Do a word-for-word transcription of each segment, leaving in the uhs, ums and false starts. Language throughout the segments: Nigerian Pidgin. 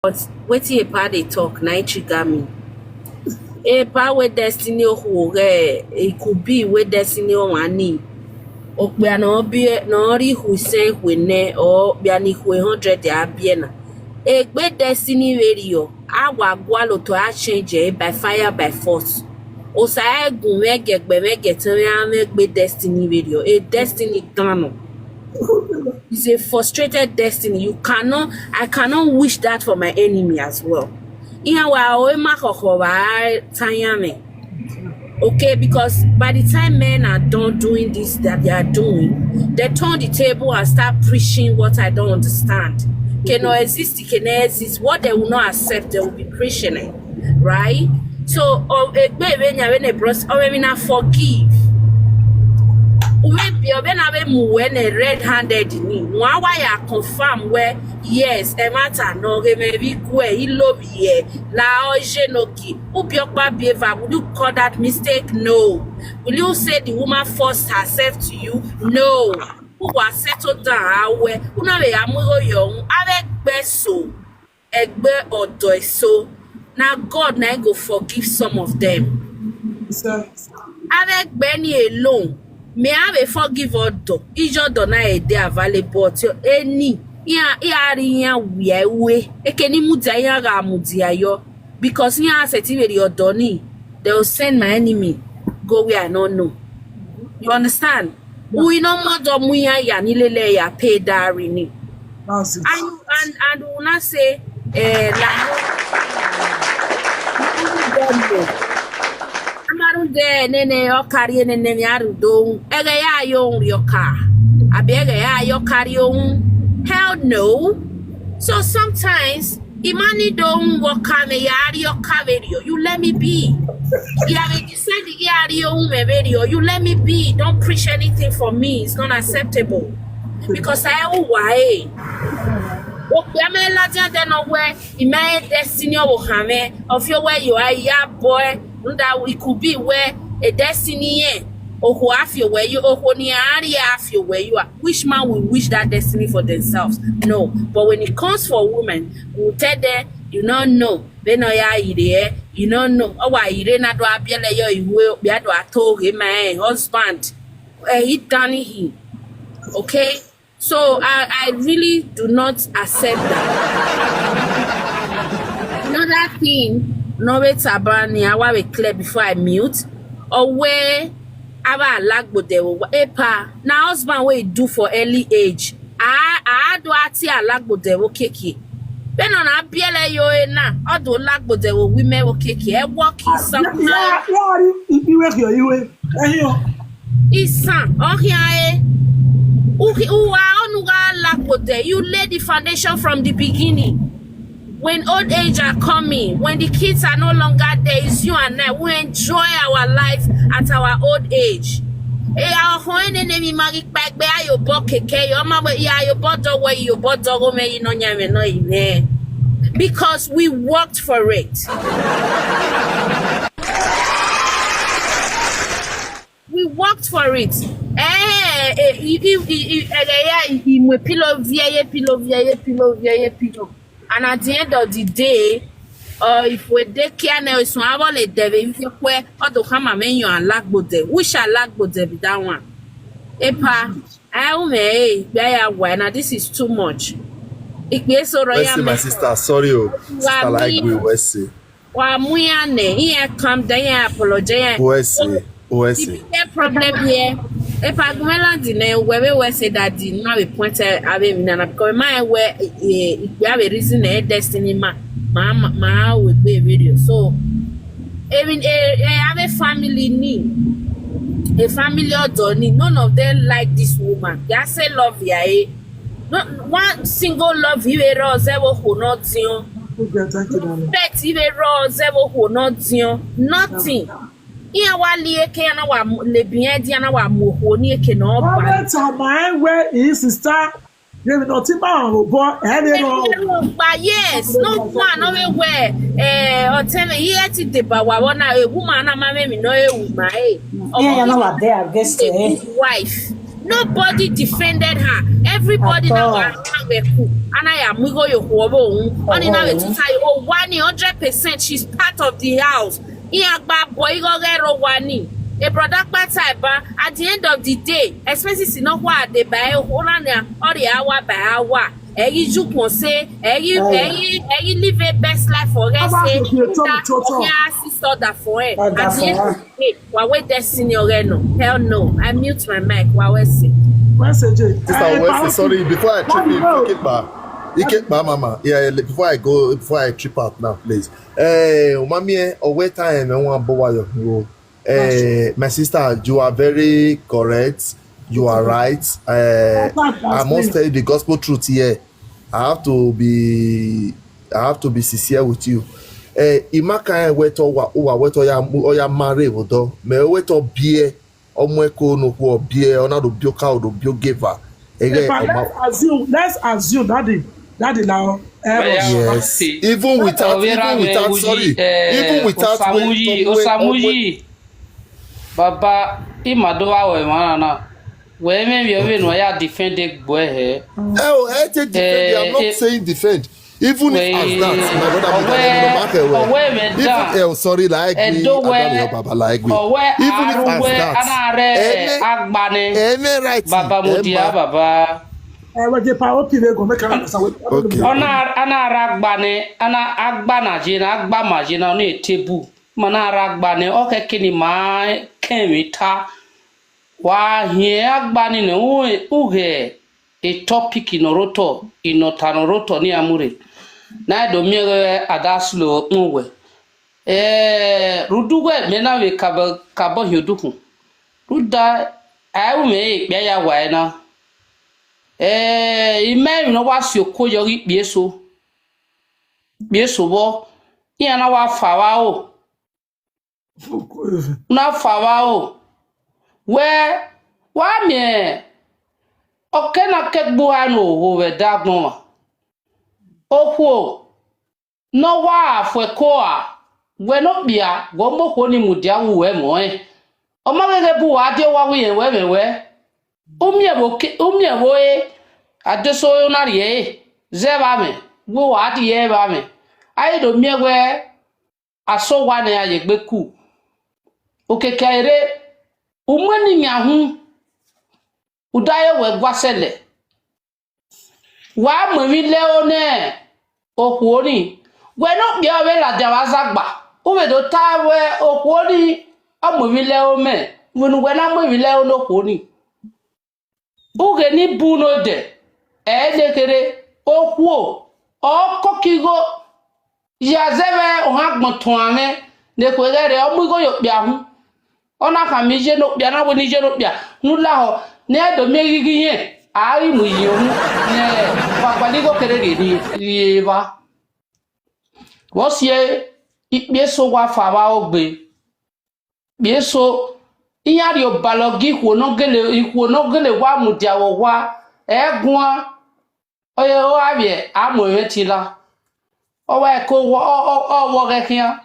But wetin Epa dey talk na im trigger me. Epa wey Destiny Ohuore, e could be wey Destiny Owani. Okpia na obie na ori hu se hwene or Okpia ni hwe hundred ya biena. Egbe Destiny Radio, awa gwalo to a change e by fire by force. Osa egun mege gbe mege tan ya megbe Destiny Radio. E Destiny dano. It's a frustrated destiny. You cannot, I cannot wish that for my enemy as well. Ihe wa o ma koko wa tanyame. Okay, because by the time men are done doing this that they are doing, they turn the table and start preaching what I don't understand. Can not exist, it can exist. What they will not accept, they will be preaching it, right? So, oh, egbe ebe nya we ne bros, oh, we na forgive. Ume bi obe na we mu we ne red handed ni. Wa wa ya confirm we, yes, e matter no ge me bi kwe ilo ye la oje no ki. Ubiokpa behavior, would you call that mistake? No. Will you say the woman forced herself to you? No. Who was settled down? Awe. Una we amugo yo. Ave gbeso. Egbe odo eso. Na God na go forgive some of them. Ave gbe ni alone. Me ave forgive odo. Ijo do na e dey available to any. Iya iya ri iya wi ewe. Ekeni mudia iya ga mudia yo. Because iya se ti very odo ni. They will send my enemy go where I no know. You understand? We no more do mu iya ya ni lele ya pay dari ni. That's it. And and and una say eh la amarunde nene yo kari nene mi arudo ege ya yo ri oka abi ege ya yo kari ohun. Hell no. So sometimes imani don't walk me yari your caverio. You let me be. Yeah, we decide the yari your home radio. You let me be. Don't preach anything for me. It's not acceptable. Because I why. Okpeme ladia de no we ime destiny o hame of your where you are ya boy. Nda it could be where a destiny ye. Oho afio where you oho ni ari afio where you are. Which man will wish that destiny for themselves? No. But when it comes for women, we'll tell them, you don't know. Be no ya ire, you don't know. Oh, why ire na do abiele yo iwe be do atoge my husband. Eh, he done he. Okay? So I, I really do not accept that. Another thing, no wait about me, I want to clear before I mute. Or where our alagbo de epa na husband wey do for early age. I I do ati alagbo de okeke. Be no na biele yo e na odo lagbo de women okeke. E work in some Yeah, yeah, you you work your you. Ayo. Isan ohia e. Uhi uwa onuga lagbo de. You lay the foundation from the beginning. When old age are coming, when the kids are no longer there, it's you and I. We enjoy our life at our old age. Eh, our home enemy magi pagbe ayo bo keke yo ma we ya yo bo do we yo bo do go me ino nya me no ine. Because we worked for it. We worked for it. Eh, eh, i- i- i- i- eh, eh, yeah, i- i- mwe pillow vie ye pillow vie ye pillow vie ye pillow. And at the end of the day, uh, if we dey care now, it's one hour later, if you kwe odo kama me yo alagbo de. Which alagbo de be that one? Epa, I ume eh, ya ya why now this is too much. Ikpe so royal Mercy, my sister. Sorry, oh. Sister like we Mercy. Wa mu ya ne, he ya come down, he ya apologize. Mercy. The Mercy. bigger problem here, if I go land in a way we say that the now we point out I mean and because my way eh, we have a reason eh destiny ma ma ma will be a video. So I mean eh, I have a family need, a family or need. None of them like this woman. They say love ya eh. No one single love you a rose ever who not you. Who get that to them? Bet you a rose ever who not you. Nothing. Ihe wa lie ke ya na wa lebi ya di ya na wa mo ho ni eke na oba. Robert Amaewe, his sister. They will not tip on, but any wrong. But yes, no one no we we eh oteme here ti de ba wa wona a woman na ma me no a woman eh. Yeah, you know what they are guest eh. Wife. Nobody defended her. Everybody now were cool. And I am we go your home. Only now it's time. Oh, one hundred percent. She's part of the house. Iya gba boy go get ro wani. A brother kpata eba. At the end of the day, expenses is not what they buy. Ona na ori awa by awa. Eyi ju kon say eyi eyi eyi live a best life for her. Say that okay, sister that for her. At the end of the day, wa we destiny already no. Hell no. I mute my mic. Wa we say. Sister Wesley, sorry, before I trip in, Ikekpa, Ikekpa, mama. Yeah, before I go, before I trip out now, please. Eh, mami, eh, owe time, eh, wan bowa yo. Eh, my sister, you are very correct. You are right. Eh, I must tell you the gospel truth here. I have to be, I have to be sincere with you. Eh, imaka eh, weto wa, wa weto ya, oya mare wodo. Me weto bie, ọmọ eko no wo bie, ona do bio ka do bio geva. Ege, Let's assume, let's assume that the that the now. Yes. Even without, even without, sorry, even without Osamuyi, Osamuyi. Baba, imado wa we mana na. We me we we no ya defend the boy he. Oh, I take defend. I'm not saying defend. Even if as that, my brother, my brother, no matter where. Even, oh, sorry, like we, Baba, like we. Even if as that, agbane. Any right. Baba Mudia, Baba. Eh, we dey pa opi we go make am. Okay. Ona ana ara agbane, ana agbana je na agbama je na ona etebu. Mana ara agbane o ke kini ma kemi ta. Wa hie agbani ne u uhe a topic inoroto, inota noroto ni amure. Na do mi re adaslo nwe. Eh, rudu we me na we kabo kabo hioduku. Ruda ai u me ikpe ya wa na. Eh, ime mi no wa si oko yo ikpe eso. Ikpe eso bo. Iya na wa fa wa o. Na fa wa o. We wa mi e. Oke na ke gbu ha no ho we da gbon wa. Okwo. No wa afwe ko a. We no bia, go mo ko ni mudia wu we mo e. O ma gege bu wa de wa wi e we me we. Umi e bo ke, umi e bo e. Adeso yo na ri e. Ze ba me. Wo wa di e ba me. Ai do mi e we. Aso wa ne aye gbe ku. Okeke ere. Umwe ni nya hu. Udaye we gwasele. Wa mwe mi le o ne. Okuoni. We no bia we la dia wa zagba. Uwe do ta we okuoni. O mwe mi le o me. We nu we na mwe mi le o no okuoni. Uge ni bu no de. E de kere. Okuo. O kokigo. Ya zebe o ha gbon tun ame. Ne ko gere o mu go yo bia hu. Ona ka mi je no bia na wo ni je no bia. Nu la ho. Ne do mi gigi yen. A ri mu yi hu. Ne. Wa kwa ni go kere ge ni. Ye ba. Wo sie. Ikpe eso wa fa wa ogbe. Ikpe eso. Iya ri o balo gi kuo no gele, ikuo no gele wa mu dia wo wa. Egun a. Oye o abie amo ewe ti la. O wa ko wo o o wo ge kian.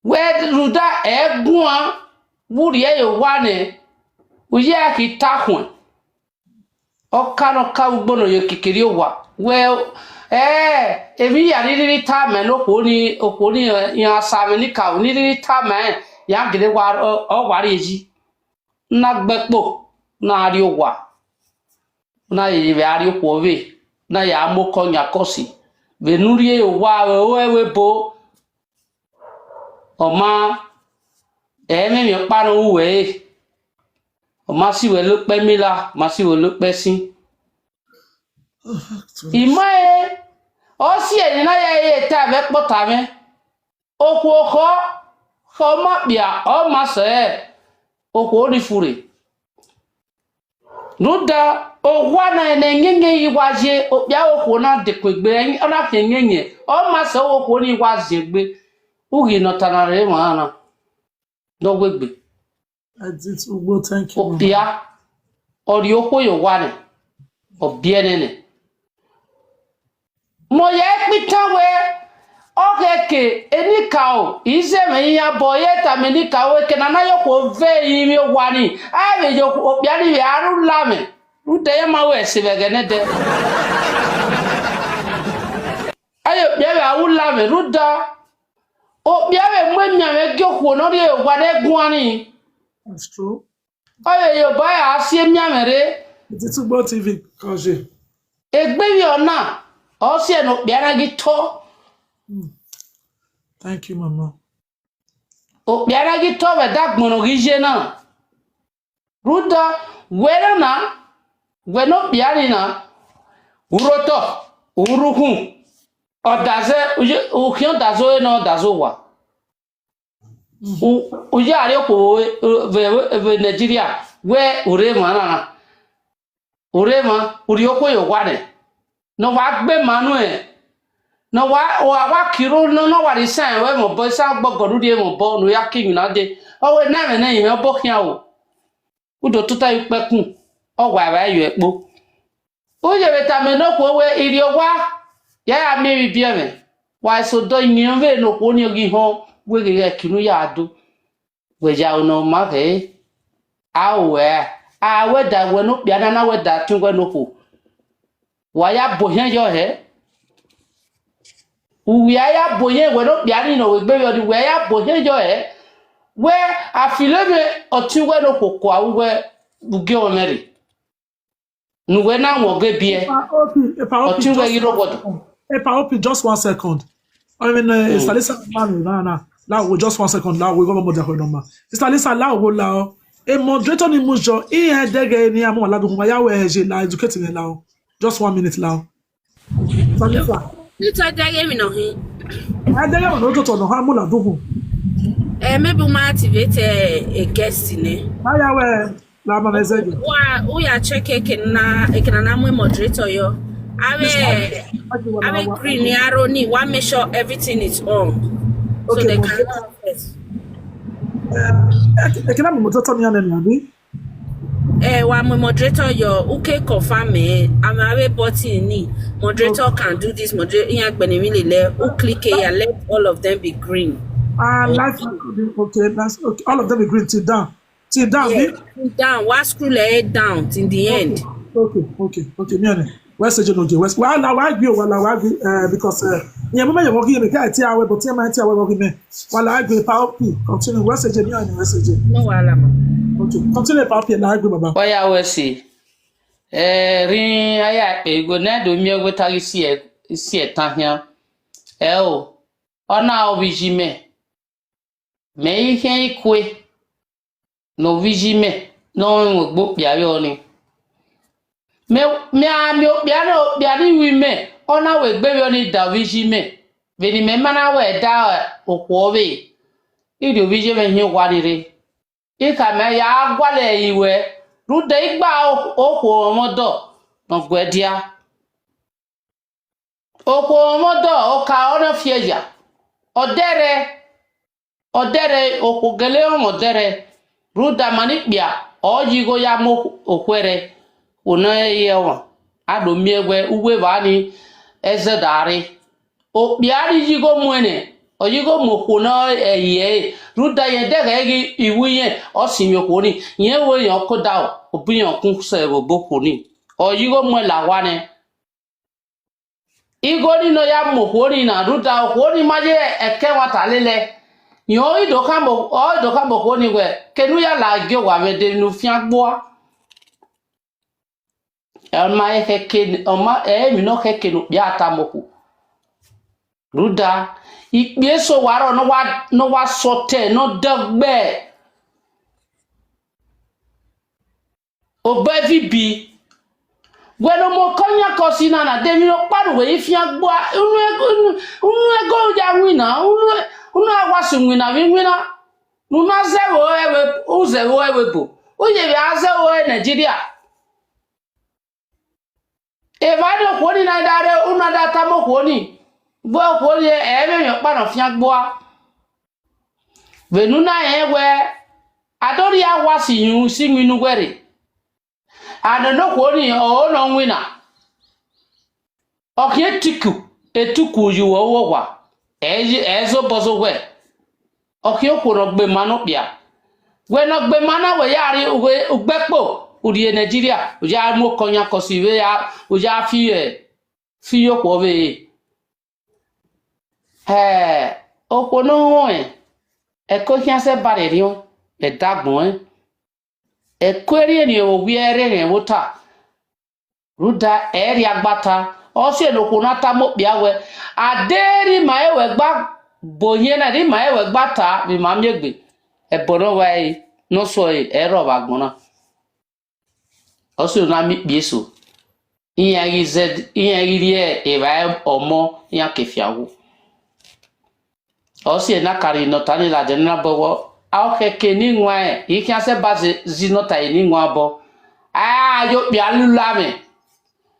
We ruda egun a. Wuri e yo wa ne. Uye a ki ta kun. O ka no ka ugbo no yo kikiri o wa. We eh ebi ya ni ni ta me no ko ni o ko ni ya sa me ni ka ni ni ta me ya gele wa o wa ri eji. Na gbepo na ri o wa. Na ye ve ari okwo ve na ya mo ko nya kosi ve nu rie yo wa we o e we bo. Oma e me mi pa no u we. Oma si we lo pe mi la ma si we lo pe si. Ima e o si e ni na ya e ta ve po ta ve. Okwo ko ko ma bia o ma se. Okwo ni fure. Nuda owa na ene nyenye iwaje okpia okwo na dekwegbe ona ke nyenye o ma se okwo ni iwaje gbe. Ugi no tanare mana. Do gwegbe. Edit Ugbo, thank you. Mama. Ya ori okwo yo wane. Obienene. Mo ye pitan we. Oge Ke enika o, ize me ya bo ye ta me nika o, ke na na yo ko ve yi mi wa ni. A ve yo ko pia ni ve aru la me. Ru de ya ma we se ve ge ne de. Ayo pia ve aru la me, ru da. O pia ve mwe mi ame ge ko no de wa de guani. It's true. Oye yo ba ya asie mi ame re. It's Tugbo T V, Kaji. Egbe wi ona. O si e no pia na gi to. Thank you, Mama. O pia na gi to ve da gbon gi je na. Ru da we na na. We no pia ni na. Uro to. Uru kun. O da ze, o ye, o ki o da zo e na o da zo wa. U, u ya re ko we, ve, ve, ve Nigeria. We ure ma na na. Ure ma, uri o ko yo wa ne. No wa gbe ma nu e. No wa, wa, wa kiro, no, no wa ri sa we mo bo, sa gbo godu de mo bo, no ya ki mi na de. O we na me na yi me bo kian o. U do tuta yu pe kun. O wa wa yo epo. U ye ve ta me no ko we iri o wa. Ya ya mi bi bi me. Wa so do yin ve no ko ni o gi ho. We ge ge kinu ya do. We ya o no ma ve. A we. A we da we no pia na na we da tun we no ko. Wa ya bo hen yo he. U wi a ya bo hen we no pia ni no we gbe yo di we ya bo hen yo he. We a fi le me o tun we no ko ko a we u ge o me re. Nu we na won ge bi e. Epa Opi, Epa Opi, Otin we just yiro one wodo. Second. Epa Opi, just one second. I mean, uh, Sister Lisa, man, na, na. La wo, just one second. La wo, go mo ja ko no ma. Sister Lisa, la wo la o. E moderator ni mu jo. I e dege ni amo la do ma ya we je la educate ni la o. Just one minute la o. Sister Lisa. Ito dege mi no hin. E dege mo no to to no ha mo la do. Eh, maybe we might activate a, a guest in it. Ma ya we. La ma message. Wa, we are check eke na, eke na na mwe moderator yo. Ave, ave green ni arrow ni. Wa make sure everything is on. So okay, they can access. Eh, eke na moderator mi ane ni abi? Eh, wa mwe moderator yo. Uke confirm eh. Ame ave button ni. Moderator can do this. Moderator, iya gbene mi lele. U click here. Let all of them be green. Ah, life recording. Okay, that's okay. All of them be green till down. Till down, yeah, be? Till down. Wa scroll it down till the end. Okay, okay, okay. Me ane. West Side no je. West. Wa la wa gbe o, wa la wa gbe, eh, because, eh, yeah, mama, you working me. Can't tell we, but yeah, my tell we working me. Wa la gbe pa Opi. Continue. West Side, me ane, West Side. No wahala, ma. Okay. Continue pa Opi, la gbe baba. Wa ya we si. Eh, rin aya pe go na do mi o gbe tari si e, si e tan hian. Eh o. Ona o bi ji me. Me ihe ikwe. No viji me. No mo gbo pia yo ni. Me, me a mi o pia no pia ni wi me. Ona we gbe yo ni da viji me. Veni me mana we da okwo ve. Idi o viji me hin wa ni re. Ika me ya gwa le iwe. Ru de igba o, okwo mo do. No gwe dia. Okwo mo do, oka ona fie ya. Odere. Odere, okwo gele o mo dere. Ru da mani pia. O yigo ya mo okwere. Ona e ye wa. A do mi ewe, uwe va ni eze dare. O pia ni yigo mo ene. O yigo mo kwo na e ye. Ru da ye de ge gi iwu ye. O si mi kwo ni. Ye wo ye ko da o. O bi ye kun se wo bo kwo ni. O yigo mo la wa ne. Igo ni no ya mo kwo ni na. Ru da kwo ni ma ye eke wa ta lele. Yo i do ka mo, o do ka mo kwo ni we. Ke nu ya la ge wa me de nu fia gbo a. E ma e ke ke, o ma e mi no ke ke nu bia ta mo ku. Ru da, i pe so wa ro no wa, no wa so te, no dagbe. Obe vi bi. We no mo ko nya ko si na na de mi no pa ru we i fia gbo a. Unu e, unu, unu e go ya win na. Unu e, unu a wa su win na, win win na. Nu na ze wo e we, u ze wo e we bo. U ye bi a ze wo e Nigeria. E va do kwo ni na da re, u na da ta mo kwo ni. Bo kwo ni e, e me yo pa na fia gbo a. Ve nu na e we, a do ri a wa si yun si mi nu we re. A no no kwo ni o no win na. O ki e tiku, e tuku yu o wo wa. Ezo bozo we. Oki okwo no gbe ma no kpia. We no gbe ma na we ya ri ugbe kpo. Uri e Nigeria. Uja mo konya kosi we ya. Uja fi e. Fi yo kwo we. He. Okwo no ho e. E ko hia se bare ri o. E dagbon e. E ko ri ni o wi ere ni wo ta. Ruda eri agbata. Osi eno kwo na ta mo kpia we. Aderi ma ewe gba. Bo yen na ri ma ewe gba ta. Mi ma mi egbe. E bono wa e. No so e. E ro wa gbona. Osi na mi kpieso. Iyan gi zed, iyan gi rie, e va e omo, iyan ke fiawo. Osi e na kari no tani la de na bowo. A o ke ke ni nwa e. I ki ase ba ze zi no ta e ni nwa bo. A yo kpia lu la me.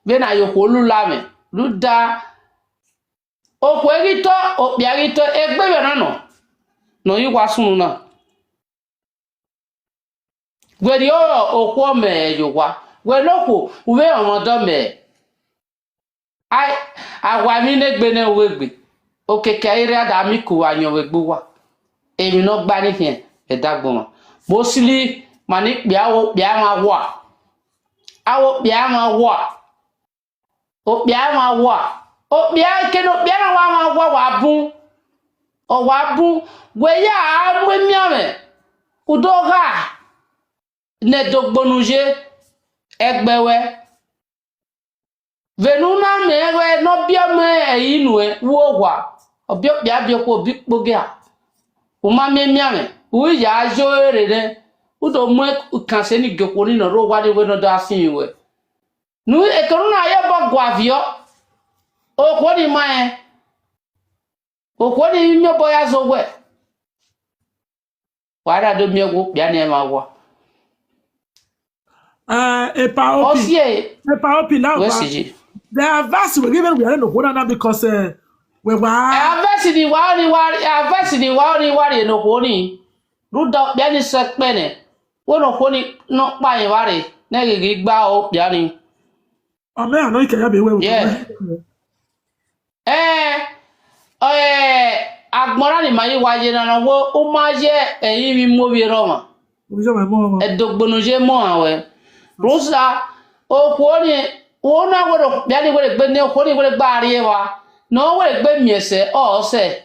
Ve na yo kwo lu la me. Lu da. O kwe gi to, o kpia gi to, e gbe yo na no. No yi wa sunu na. Gweri o okwo me yo wa. We no kwo, uwe omo do me. Ai, awa mi ne gbe ne uwe gbe. Okeke ire ada mi ku wa yan we gbu wa. Emi no gba ni hien, e dagbo ma. Mo sili, ma ni kpia wo, kpia ma wa. Awo kpia ma wa. Okpia ma wa. Okpia ke no kpia na wa ma wa wa bun. O wa bun. We ya a mu emi ame. Udo ga. Ne dogbonu je. Egbe we. Venu na me we no bi ame e inu e wo wa. Obi okpia bi okwo bi kpogia. Uma mi emi ame. U ya jo ere ne. Udo mu e kan se ni gokwo ni no ro wa de we no da sin we. Nu ekenu na ye bo gwa vio. Okwo ni ma e. Okwo ni mi obo ya zo we. Wa da do mi okwo kpia ni e ma wa. Uh, Epa Opi. Osie. Epa Opi now. Where is it? The advice we given we are no go now because uh, we were. Avesi ni wa ni wa, avesi ni wa ni wa ni no kwo ni. Ruda kpia ni se pe ne. Wo no kwo ni no pa yin wa re. Ne gigi gba o kpia ni. Ame ano ike ya be we. Yeah. Eh, eh, agbara ni ma yi wa ye na na wo, o ma ye, eh, yi mi mo bi ro ma. Ojo ma mo mo. E dogbonu je mo awe. Rusa, o kwo ni, wo na wo do, bia ni wo le gbe ni, o kwo ni wo le gba ri e wa. No wo le gbe mi ese, o se.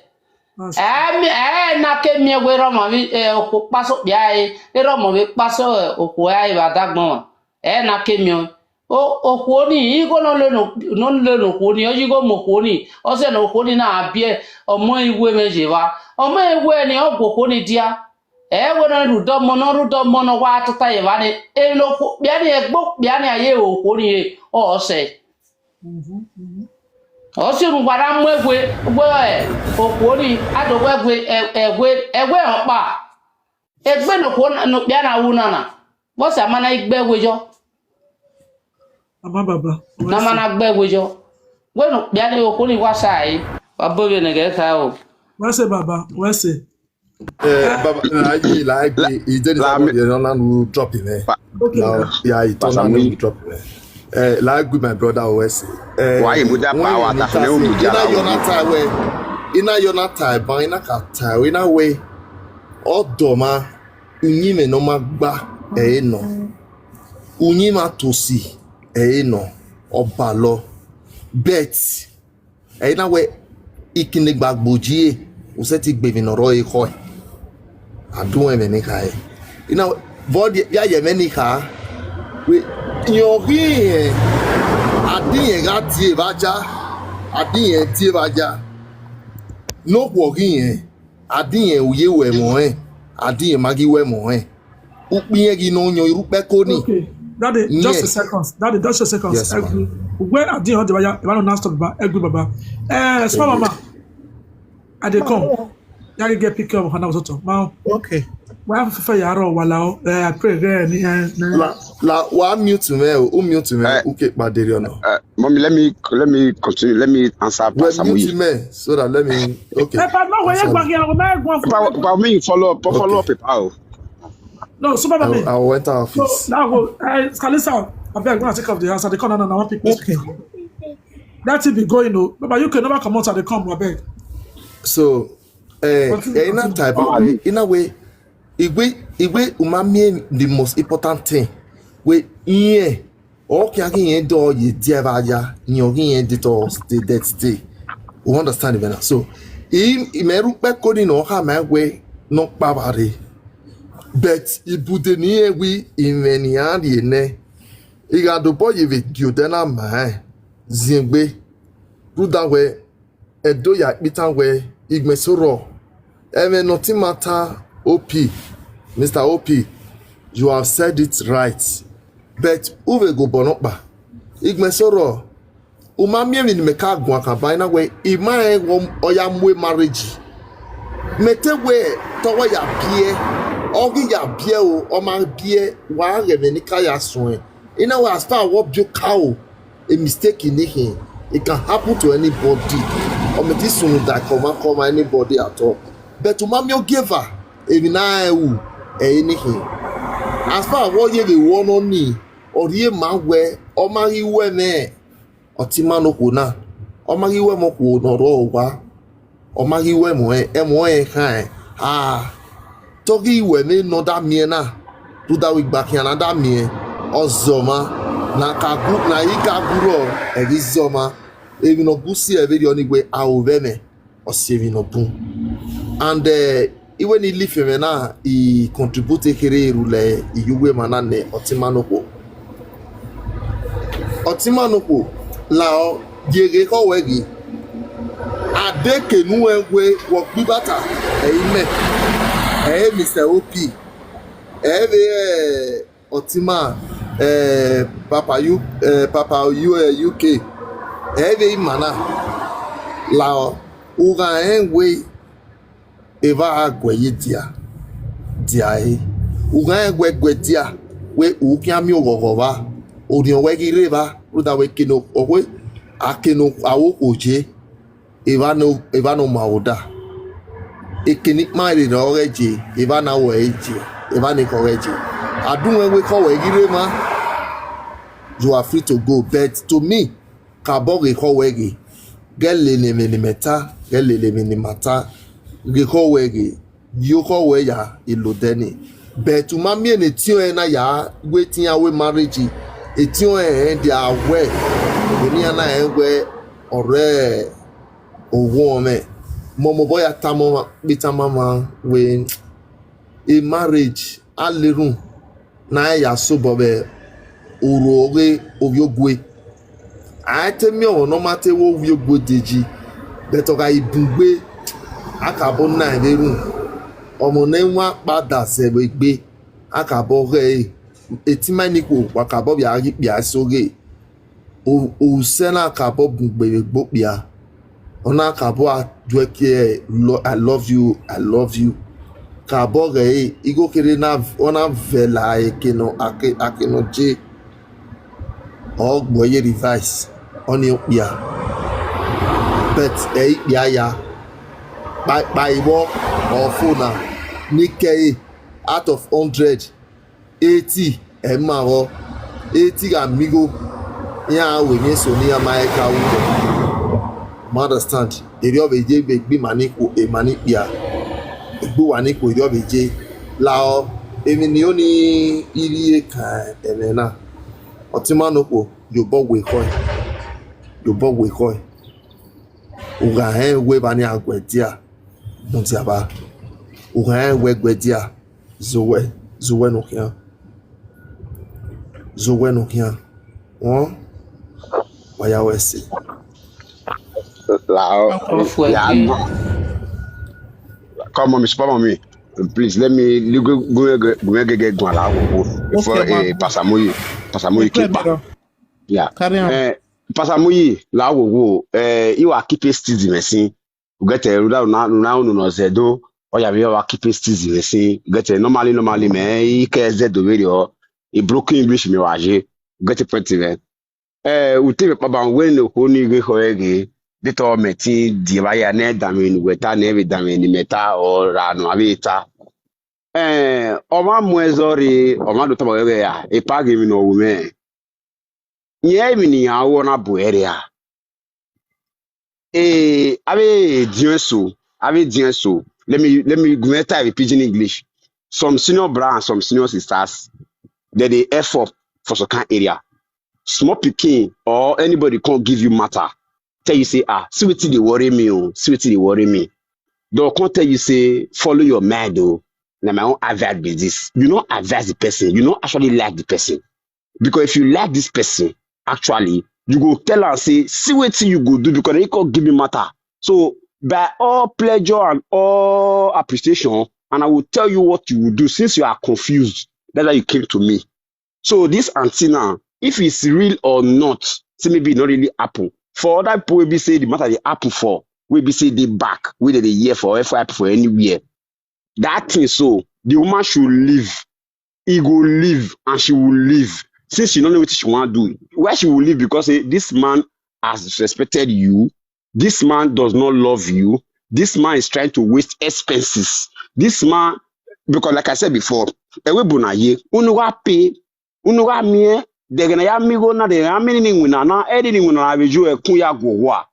Eh, mi, eh, na ke mi e we ro ma mi, eh, o kwo paso bia e, e ro mo mi paso, eh, o kwo ya e ba dagbon wa. Eh, na ke mi o. O, okwo ni, igo no le no, no le no kwo ni, o igo mo kwo ni, o se no kwo ni na abie, omo iwe meje wa, omo iwe ni o gwo kwo ni dia, e we no ru do mo, no ru do mo, no wa tata ye wa ni, e no kwo, bia ni egbo, bia ni aye o kwo ni e, o se. O se nu wa ra mo egwe, gwe e, okwo ni, ado we gwe, e, egwe, egwe o pa. Egbe no kwo na, no bia na wu na na. Wo se amana igbe egwe jo. Ama baba. Na mana gbe egwe jo. We no bia ni okwo ni wa sa e. Wa bo be ne ge ka o. Wa se baba, wa se. Eh, baba, na yi la gbe, i de ni sa mo ye no na nu drop in e. Okay. Now, yeah, i to na nu drop in e. Eh, la gbe my brother o wa se. Eh, wa yi mu da pa wa ta se ne u mu ja la. Ina yo na ta we. Ina yo na ta ba, ina ka ta, ina we. Odoma, unyime no ma gba, eh, no. Unyima tosi, eh, no. Obalo. Bet. Eh, na we, ikine gbagboji e. Use ti gbe mi no ro e ko e. Adu e me ni ka e. Ina, vodi, ya ye me ni ka. We, yo hi e. Adi e ga ti e ba ja. Adi e ti e ba ja. No kwo hi e. Adi e uye we mo e. Adi e magi we mo e. Ukpi e gi no nyo iru pe ko ni. Okay. Daddy, just a second. Daddy, just a second. Yes, ma'am. Where are the other? I want to stop ba. Egbe baba. Eh, small mama. I dey come. Ya get pick up on house to. Ma. Okay. Wa fe fe ya ro wa la o. Eh, I pray there ni eh. La la wa mute me o, u mute me. Eh. Uke pa dere ona. Eh, mommy, let me let me continue. Let me answer Pastor Muyi. Mute me so that let me. Okay. Eh, pa no we gba ge o, me gba. Pa pa me follow up, follow up e pa o. No, super mommy. I, I went out of office. So, now go. Eh, Kalisa, I beg, when I take off the house, I dey come now, now, one people. Okay. That thing be going o. Baba, you can never come out, I dey come, I beg. So, eh, Continue, eh, in that continue. type of way, in a way, igwe igwe umamie the most important thing. We, yeah, okay, I can do ye diavaja, you can do to the that day. We understand it now. So, im imeru pe kodi no ha my way no pabare. But ibude ni ewi imeni adi ne. Iga do boy ive diodena mai. Ziengbe. Ruda we, edo ya kpitan we, igbesoro. Eme nothing matter, O P. Mister O P, you have said it right. But uve go bonokpa. Igbesoro, umamie mi me ka gwa ka baina we, ima e wo oya mwe marriage. Mete we, towa ya bie, ogi ya bie o, oma bie, wa ge me ni ka ya sun. In a way, as far what you cow, a mistake in him, it can happen to anybody. Or me this soon that come and come anybody at all. But to mammy give her, if you now, eh, anything. As far what you be one on me, or ye man where, or my where me, or Timano Kuna, or my where Moko no rowa, or my where mo, eh, mo, eh, hi. Ah, Togi we me no da mie na. Ruda we back yana da mie. Ozoma. Na kagu, na ikaguro, egi zoma. Evi no gusi evi di oni we auveme. Osi evi no bun. And, eh, iwe ni life me na, i contribute kere rule, i yuwe mana ne, Otimano ko. Otimano ko, la o, yege ko wegi. Ade kenu e we, wo gbi bata, eh, ime. Eh, Mister O P. Eh, ve, eh, Otima, eh, Papa U, eh, Papa U, eh, U K. Eh, ve imana. La o, uga en we, eva agwe ye dia. Dia e. Uga en we gwe dia. We u ki ami ogogo va. Ori o we gi re va. Ruda we keno, o we, akeno, awo oje. Eva no, eva no ma oda. Ekeni ma re no reje. Eva na we eje. Eva ne ko reje. Adun we we ko we gi re ma. You are free to go. But to me, kabo ge ko we ge. Ge le ne me ni meta. Ge le le me ni mata. Ge ko we ge. Yo ko we ya, ilo deni. But to ma mi ene ti o e na ya, we ti ya we marriage. E ti o e, eh, they are well. We ni ana e we ore owo me. Mo mo boya tamo, bitama ma we, a marriage, a lerun. Na ya so bobe uru oge ovi ogwe. A te mi o no ma te wo ovi ogwe deji. But oga ibugbe, akabo na eberun. Omo ne wa pada se we gbe. Akabo ge e. Eti ma ni ko, wa kabo bi agi bi aso ge. O, o se na kabo bugbe gbo bia. Ona kabo a dwe ke lo, I love you, I love you. Kabo ge e, igo kere na, ona vela e ke no, ake, ake no je. O gbo ye revise. Oni o bia. But e bia ya. By, by wo, or phone na. Ni ke e, out of hundred, eighty, e ma wo. Eighty ga migo. Ya we ni so ni ama e ka u. Ma understand. Eri o be je be gbi mani ko, e mani bia. Egbu wa ni ko eri o be je. La o, emi ni oni iri e ka eme na. Otima no ko, yo bo we ko. Yo bo we ko. Uga he we ba ni agwe dia. Don't ya ba. Uga he we gwe dia. Zowe, zowe no kia. Zowe no kia. Won? Waya we se. Lao. Uncle Fred, Yeah, mm. no. Come on, Mister Papa, me. Please let me, you go, go, go, go, go, go, go, lao, go, go. Before, Okay, eh, man. Pastor Muyi, Pastor Muyi, Fred, keep back. bro. Yeah. Carry on. Eh, Pastor Muyi, lao, go, go. Eh, you are keeping still the machine. You get a ruda na, na, no, no, zedo. Oh, yeah, we are keeping still the machine. You get a normally, normally, man. He cares zedo video. He broken English, me waje. You get a point, man. Eh, uti me papa when no ko ni ge ko ege. De to me ti di ba ya ne da me ni weta ne be da me ni meta o ra no abi ta. Eh, o ma mu ezori, o ma do to ba ge ya. E pa ge mi no wu me. Nye mi ni ya wo na bu ere ya. Eh, abe dion so. Have it there so. Let me let me go enter with pidgin English. Some senior bra and some senior sisters, they dey F up for some kind area. Small pikin or anybody can't give you matter. Tell you say, ah, see wetin dey worry me, oh, see wetin dey worry me. They'll come tell you say, follow your mind, oh. Now my own advice be this. You not advise the person. You not actually like the person. Because if you like this person, actually, you go tell and say, see wetin you go do because they can't give me matter. So by all pleasure and all appreciation, and I will tell you what you will do since you are confused. That's why you came to me. So this auntie now, if it's real or not, say maybe e not really happen. For other people, we be say the matter they happen for, we be say they back, we dey hear for F Y P for anywhere. That thing, so the woman should leave. He go leave and she will leave. Since she don't know what she want to do, why she will leave? Because eh, this man has disrespected you. This man does not love you. This man is trying to waste expenses. This man, because like I said before, ewe bonaye, unu wa pay, unu wa mie, de gana ya mi go na de ya mi ni ngwina na, e di ni ngwina na beju e kun ya go wa.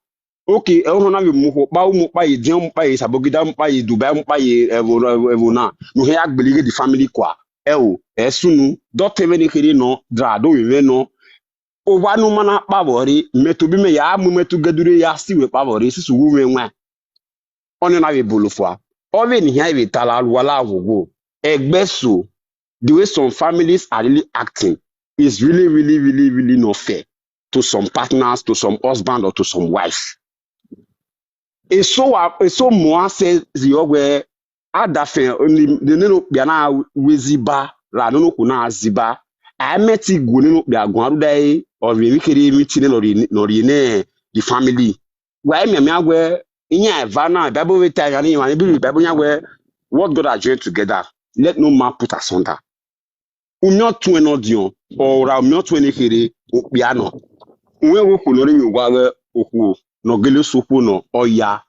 Okay, e ono na bi mu ko pa mu pa ye, dia mu pa ye, sabogida mu pa ye, Dubai mu pa ye, e wo e wo na. No he ya gbeli the family kwa. E o, e sunu, do te me ni kere no, dra do we no. O wa nu mana pa bori, me to bi me ya mu me to gedure ya si we pa bori, si su wu me nwa. Ono na we bulu fwa. O we ni he we tala wala wo go. Egbe so, the way some families are really acting is really, really, really, really not fair to some partners, to some husband or to some wife. Eso wa eso mo ase zi ogwe adafe ni ni no bia na wezi ba ra no no ku na ziba. I met go ni no bia go aru dai or we kere meeting no ri no ri ne the family. Wa mi mi agwe inya eva na Bible we ta ya ni wa ni Bible nya we what God has joined together, let no man put asunder. Umio tuen odion, ora umio tuen ekere, okpiano. Unwe wo kuno ni mi wa we okwo, no gele sokwo no oya.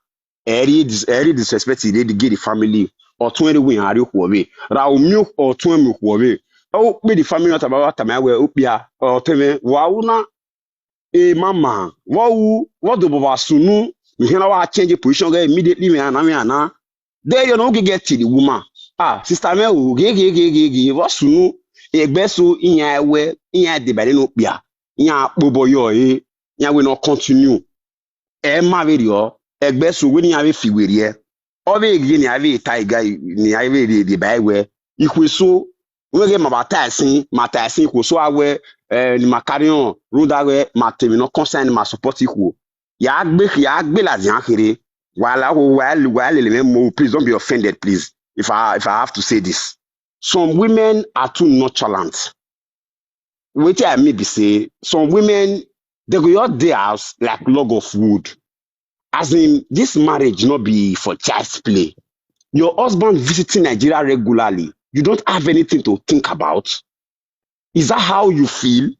Eri dis eri disrespect the the gay family. Otun eri we ari okwo we. Ra umio otun mi okwo we. O pe the family not about time we opia. Otun we wa una e mama, what who what do baba sunu? You hear wa change the position ge immediately me ana me ana. There you no get get the woman. Ah, sister me o ge ge ge ge ge what sunu? Egbe so inya ewe inya de bale no pia. Inya pobo yo e inya we no continue. E ma we rio egbe so we ni ave fi we rie. O ve ge ni ave ta iga ni ave de de bai we. Ikwe so we ge ma ba ta sin ma ta sin ko so awe eh, ni ma carry on runda we ma temi no concern ma support ikwo. Ya gbe ya gbe la dia kere. Wala ho wala wala le mo, please don't be offended, please. If I if I have to say this, some women are too nonchalant. Wetin I mean be say some women they go your day house like log of wood. As in, this marriage not be for child's play. Your husband visiting Nigeria regularly. You don't have anything to think about. Is that how you feel?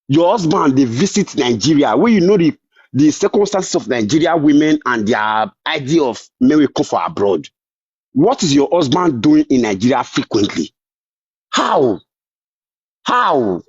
Your husband they visit Nigeria where you know the the circumstances of Nigeria women and their idea of men will come for abroad. What is your husband doing in Nigeria frequently? How? How?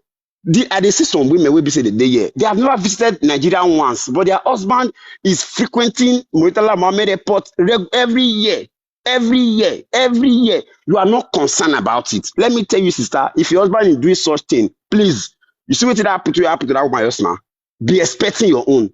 The, I dey see some women wey be say they dey here. They have never visited Nigeria once, but their husband is frequenting Murtala Mohammed Airport reg- every year. Every year, every year, you are not concerned about it. Let me tell you, sister, if your husband is doing such thing, please, you see what happen to you, happen to that woman just now. Be expecting your own.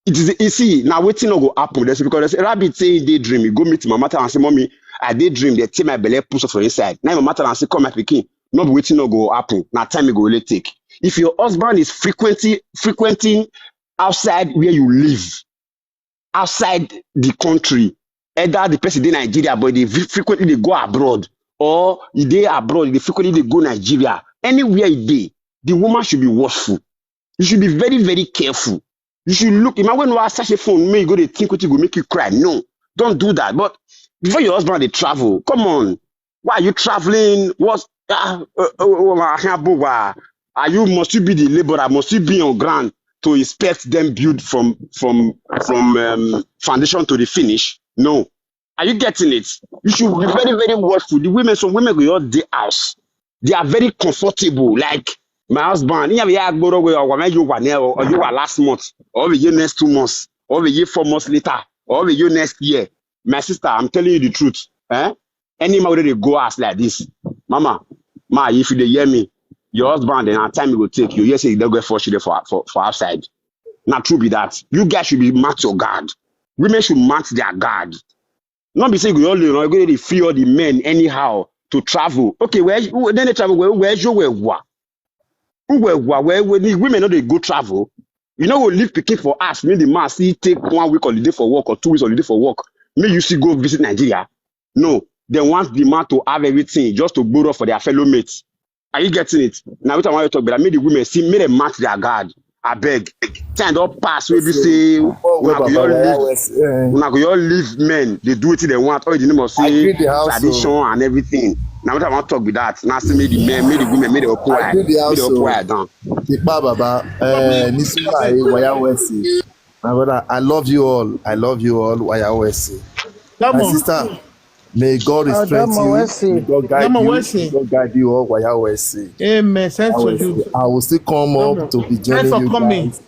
It is you see now waiting no go happen. That's because there's a rabbit say they dream. You go meet my mother and say, mommy, I did dream. They take my belly push up for inside. Now my mother and say, come my picking. Not waiting no go happen. Now time it go really take. If your husband is frequenting frequenting outside where you live, outside the country, either the person dey Nigeria but they frequently they go abroad or e dey abroad they frequently they go Nigeria, anywhere e dey, the woman should be watchful. You should be very very careful. You should look. Imagine when you such a phone, may you go dey think what you go make you cry. No, don't do that. But before your husband they travel, come on, why are you traveling? What? Ah, uh, uh, uh, uh, uh, are you must you be the laborer? Must you be on ground to inspect them build from from from um, foundation to the finish? No. Are you getting it? You should be very very watchful. The women, some women go your day house. They are very comfortable. Like my husband, you have a gboro where or you were there or you were last month or the year next two months or the year four months later or the year next year. My sister, I'm telling you the truth. Eh? Any man wey dey go house like this, mama, ma, if you dey hear me, your husband, then time e go take you. Yes, he don't go for shit for, for, for outside. Not true be that. You guys should be mount your guard. Women should mount their guard. Not be say you go only, you go dey free all the men anyhow to travel. Okay, where, who, then they travel, where, where you, where, where, where, where, where, the women know they go travel. You know, we leave picking for us. Me, the man, see, take one week holiday for work or two weeks holiday for work. Me, you see, go visit Nigeria. No, they want the man to have everything just to borrow for their fellow mates. Are you getting it? Now, what I want to talk about, make the women see, make them mount their guard. I beg. Time don pass, we be say, una go all leave, una go all leave men. They do it they want, all in the name of say tradition and everything. Now, what I want to talk with that. Now, see, make the men, make the women, make the open eye, make the open eye down. Ipa baba, eh, Nisima, eh, Waya Wesi. My brother, I love you all. I love you all. Waya Wesi. My sister, may God strengthen you. May God guide you. May God guide you all. Waya Wesi. Amen. Thanks for you. I will still come up to be joining you guys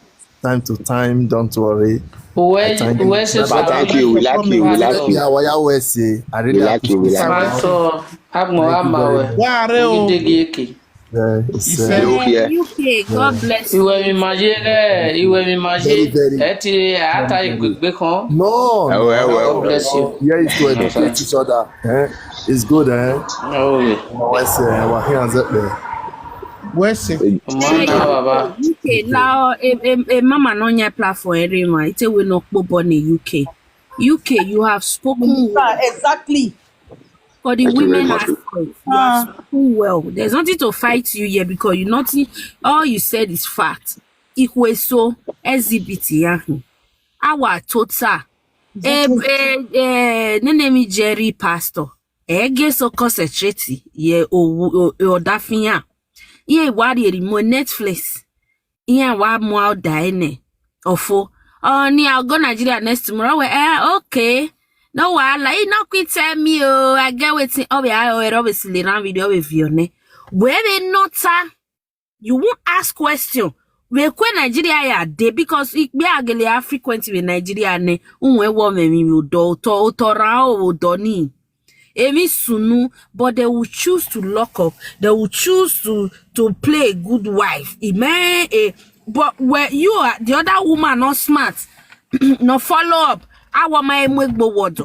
time to time. Don't worry. Where, where is Baba, thank you. We like you. We like you. Yeah, Waya Wesi. I really We like you. We appreciate like it. you. So, Agmo Amawe. Where are you? Idegi eke. Yeah, it's, He uh, said, Look here. U K, God bless you. Iwe mi maje re, iwe mi maje. Very, very Eti ata igbegbe kan. No, Oh, well, no, well, God bless you. Here is to educate each other. Eh? It's good, eh? Oh, yeah. What's, uh, our hands up there. Where's it? Mwana baba. U K, now, a, a, a mama no nya platform every man. It's a we no born in U K. U K, you have spoken well. Exactly. For the Thank you very women much. aspect, you have spoken well. There's nothing to fight you here because you nothing. All you said is fact. Ikweso exhibit yahu. Our total. Eh, eh, eh, nenemi Jerry Pastor. Ege so concentrate ye o, o, o dafinya. Ye wari erimo Netflix. Iyan wa mu out da ene. Ofo. Oh, ni, I'll go Nigeria next tomorrow. We, eh, okay. No wahala. He not quit tell me. Oh, I get waiting. Oh, yeah, oh, it always le ran video with you ne. Where we not, you won't ask question. We kwe Nigeria ya de because it be agele frequent with Nigeria ne. Unwe wo me mi do to to ra o do ni. Emi sunu, but they will choose to lock up. They will choose to to play a good wife. Amen. Eh, but where you are, the other woman not smart, no follow up. Our my mwegbo word.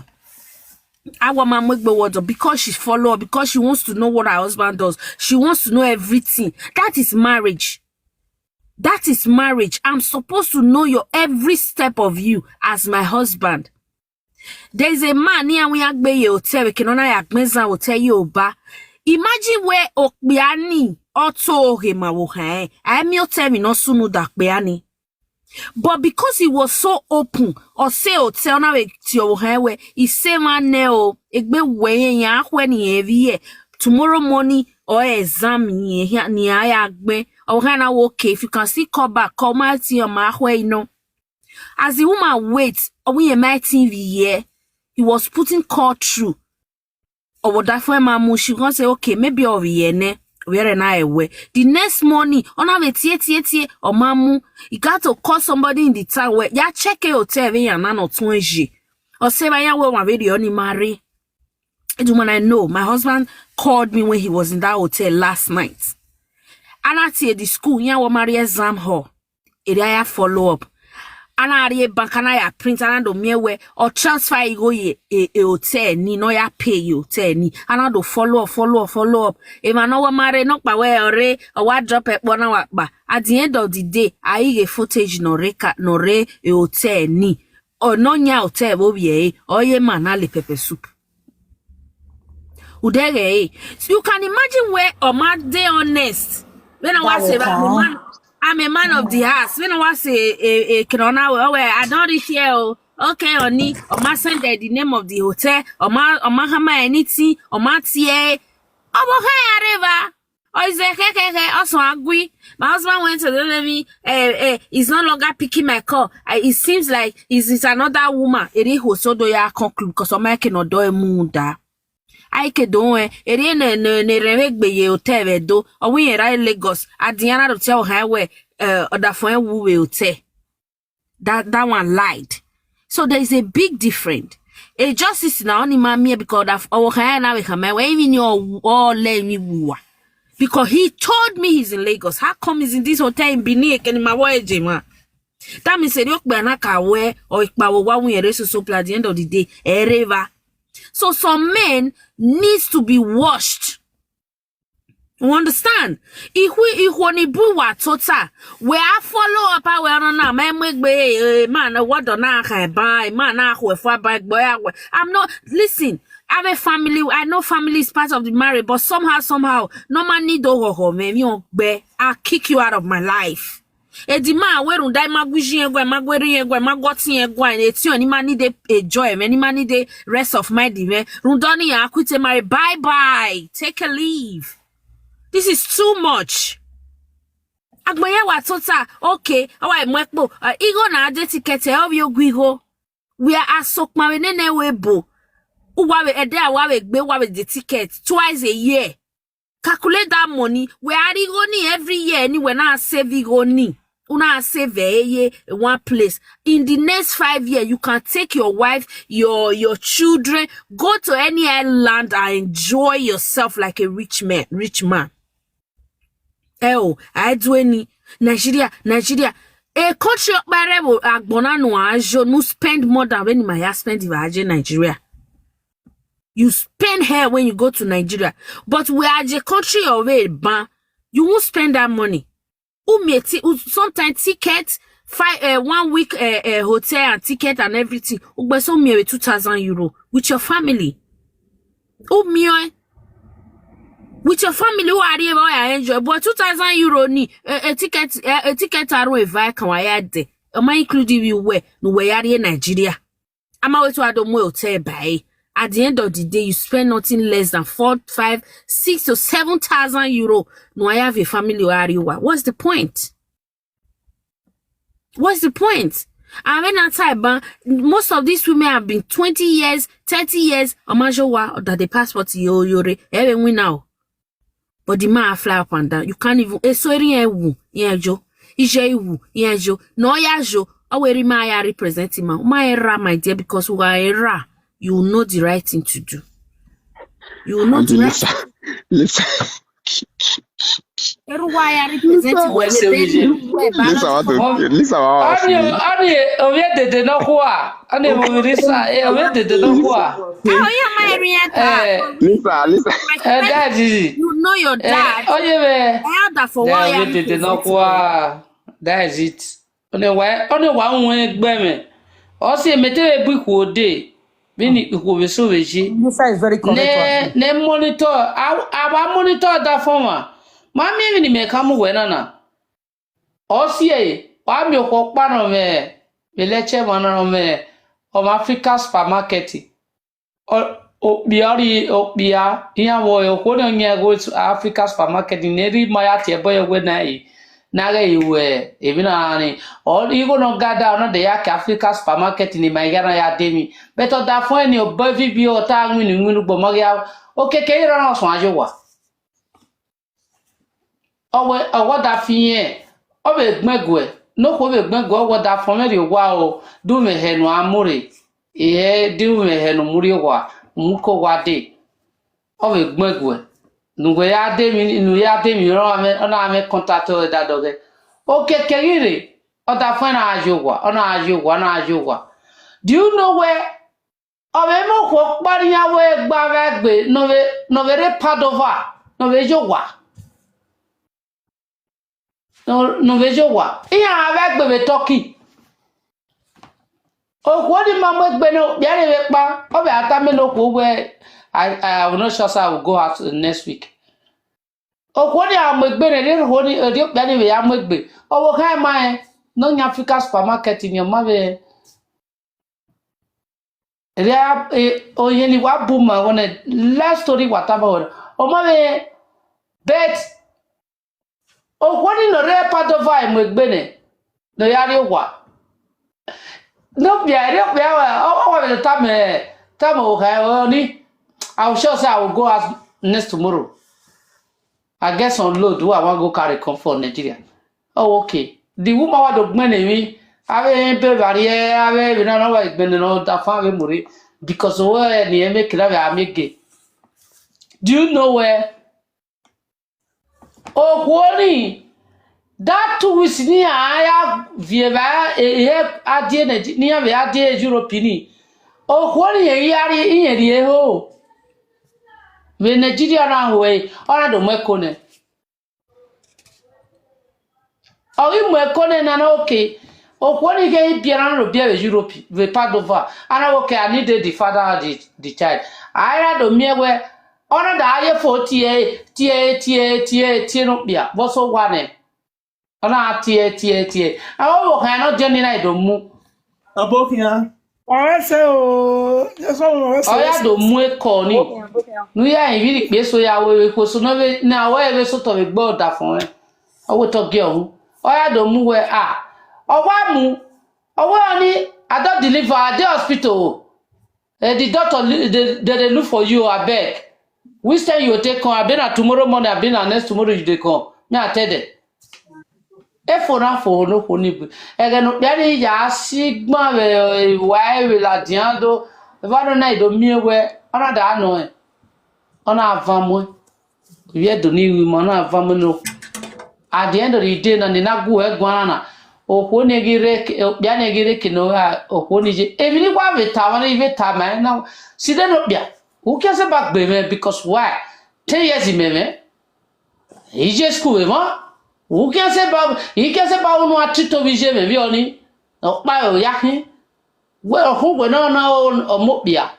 Our my mwegbo word because she follow up, because she wants to know what her husband does. She wants to know everything. That is marriage. That is marriage. I'm supposed to know your every step of you as my husband. There is a man near we agbe ye hotel, we can honor ya gbenza hotel ye oba. Imagine where okbiani auto he ma wo he. I mi hotel mi no sunu da kbeani. But because he was so open, or say hotel na we ti o he we, he say man ne o, egbe we ye ya hwe ni evi ye. Tomorrow morning, or exam ni he ni aya gbe. Or he na okay, if you can still call back, call my team, my hwe no. As the woman waits, we might T V here, he was putting call through. Or what that for mamu, she gonna say, okay, maybe over here ne, where and I were. The next morning, on our tie tie tie, or mamu, you got to call somebody in the town where ya check a hotel, and not twenty. Or say, I will one video on marry. The woman I know, my husband called me when he was in that hotel last night. And I tell the school, yeah, what marry exam hall. Area follow up. And I read bank and I print and I don't me where or transfer you go ye a, a hotel ni no ya pay you hotel ni. And I do follow up, follow up, follow up. If I know what marry not by where or or what drop it one hour. But at the end of the day, I get footage no reka no re a hotel ni. Or no nya hotel will be a or ye man ali pepper soup. Udere, eh? So you can imagine where Oma dey honest. When I was say, I'm a man, I'm a man of the house. When I was say, eh, eh, Kirona, well, well, I don't reach here. Oh. Okay, Oni, Oma send the name of the hotel. Oma, Oma Hama anything. Oma T A. Oma Haya River. Or is there kekeke also agree? My husband went to the lady. Eh, eh, he's no longer picking my call. I, it seems like he's, it's another woman. Eri hosodo ya conclude because Oma cannot do a munda. Aike don eh, eri ne ne ne rere gbe ye hotel we do. Or we in right Lagos. Adiana do tell her where uh other phone who we hotel. That that one lied. So there is a big difference. A justice na only man me because of our kind of come. When even your all let me wua. Because he told me he's in Lagos. How come he's in this hotel in Benin? Can my boy Jema? That means say you na ka we or ikpa wo wa wun yere so so at the end of the day. Ereva. So some men needs to be washed. You understand? Ihu ihu ni bu wa tota. We a follow up our na na me me gbe eh, man na what do na ka ba man na ho fa ba gbo ya we. I'm not, listen. I have a family. I know family is part of the marriage, but somehow, somehow, no man need to ho ho me mi o gbe. I kick you out of my life. Edi ma we run dai ma guji egwe, ma gweri egwe, ma goti egwe. Eti oni ma need a joy, me ni ma need a rest of mind, me. Run doni ya quit marry. Bye bye. Take a leave. This is too much. Agboye wa tota. Okay. Awa emwepo. Uh, igo na ade ticket e obi ogwigo. We are asokma we nene we bo. Uwa we ede awa we gbe wa we the ticket twice a year. Calculate that money. We are igoni every year. Anyway, now save igoni. Una save eye one place. In the next five years, you can take your wife, your your children, go to any island and enjoy yourself like a rich man. Rich man. Eh, oh, I do any Nigeria, Nigeria. A country up by rebel agbona no ajo no spend more than when my spend if I Nigeria. You spend here when you go to Nigeria. But we are a country of a ban. You won't spend that money. Who may ti- who- sometimes ticket, five uh, one week uh, uh, hotel and ticket and everything. Ugbe so me with two thousand euro with your family. Who me with your family who are here I enjoy. But two thousand euro ni a, a ticket a, a ticket are a vi kan wa ya de. Am I including you where no we are here Nigeria? Ama wetu adomo hotel by. At the end of the day, you spend nothing less than four, five, six to seven thousand euro. No, I have a family where you are. What's the point? What's the point? And when I type ban, most of these women have been twenty years, thirty years, omajowa that the passport yo yore, even we now. But the man fly up and down. You can't even eh, so eri ewu, yeah, jo. Ije ewu, yeah, jo. No, yeah, jo. Aweri ma ya represent him. Ma era, my dear, because we are era. You know the right thing to do. You know the right Lisa, Lisa, Eru wa ya represent him. West Region. Lisa, what to Lisa, what Ani was ani oye dede no kwa. Ani mo risa e oye dede no kwa. Oh, yeah, my Henrietta. Eh, Lisa, Lisa. eh, that is it. You know your Eh, dad. oye be. Elder for That why oye dede no kwa. That is it. One wa one wa nwe gbe me. O si emete we bu ku ode. Bini ku be so be ji. Lisa is very correct. Ne ne monitor. Aba monitor that former. Ma mi mi ni me kamu we na na. O si e. Wa mi ko pa no me. Me le che mo no me. O ma Africa supermarket. Okpia ri okpia ihe wo okwo no nye go to Africa supermarket ne ri ma ya tie boy we na yi na ga yi we e bi na ni o igo no gada no de ya ke Africa supermarket ni ma ya na ya de mi but o da fun ni o ba vi bi o ta nwi ni nwi gbo mo ya o keke ira na so ajo wa. Owe owo da fi yen o be gbegwe no ko be gbegwe owo da fo me ri wa o du me he nu amure e du me he nu muri wa mu ko wa de o be gbegwe nu we ya de mi nu ya de mi ro me na me contact o da doge o keke ire o da fo na ajo wa o na ajo wa na ajo wa. Do you know where Ove mo kwo kpari ya we gba ve gbe no ve no ve re Padova no ve jo wa. No no ve jo wa. Iya ve gbe ve Turkey. Okwo ni ma mo gbe no bia re ve pa. Ove ata me no kwo we I I will not sure say I will go out next week. Okwo ni a mo gbe re re ho ni odi bia ni ve ya mo gbe. Owo ka ma e no nya Africa supermarket ni o ma ve. Ria e oyeni wa buma wona last story wataba wona. Oma be bet okwoni no re Padova e mo egbene no yari wa. No bia re bia wa o wa be tame tame o ka oni. I will sure say I will go out next tomorrow. I get some load who I wan go carry come for Nigeria. Oh, okay. The woman wa do gbene mi. Ave be bari e ave bi na na wa gbene no da fa ave muri. Because where ni eme kira ve amege. Do you know where? Okwoni, that two weeks ni aya vieva e adie ne ni ave adie Europe ni. Okwoni ye yari iye ri eho. Ve Nigeria na hwe, ona do mwe kone. Ogi mwe kone na na okay. Okwoni ke ibiara no bia ve Europe, ve Padova. Ana okay, I need the father, the, the child. Aira do mie we, ona da aye fo tie, tie, tie, tie, tie no bia. Boso wane. Ona tie, tie, tie. Awo wo kan no jeni na ido mu. Abokia. Ọ̀rẹ́ ṣe o. Jésù ọ̀rẹ́ ṣe. Oya do mu e ko ni. Nu ya iviri pe so ya we ko so no ve na we ve so to ve gbo da fun e. Owo to ge ohun. Oya do mu we a. Owa mu. Owo ni I don deliver at the hospital. Eh, the doctor they, they, they look for you, I beg. Which time you take come? I been at tomorrow morning, I been at next tomorrow you dey come. Me I tell them. Efo na fo no ko ni gbe. Ege no bia ni ya si gbon ve wa e ve la dian do. Eva no na ido mi we. Ona da no e. Ona avamwe. Ye do ni wi mo na avamwe no. At the end of the day na ni na gu e gwana. Okwoni gi reke, bia ni gi reke no ha. Okwoni je. Ebi ni kwa ve ta wa ni ve ta ma na. Si de no bia. Who can say back be me because why? Ten years in me me. He just school me. Who can say back? He can say back no atito vi je me vi oni. No pa o ya kin. We ohu we no na o mo bia.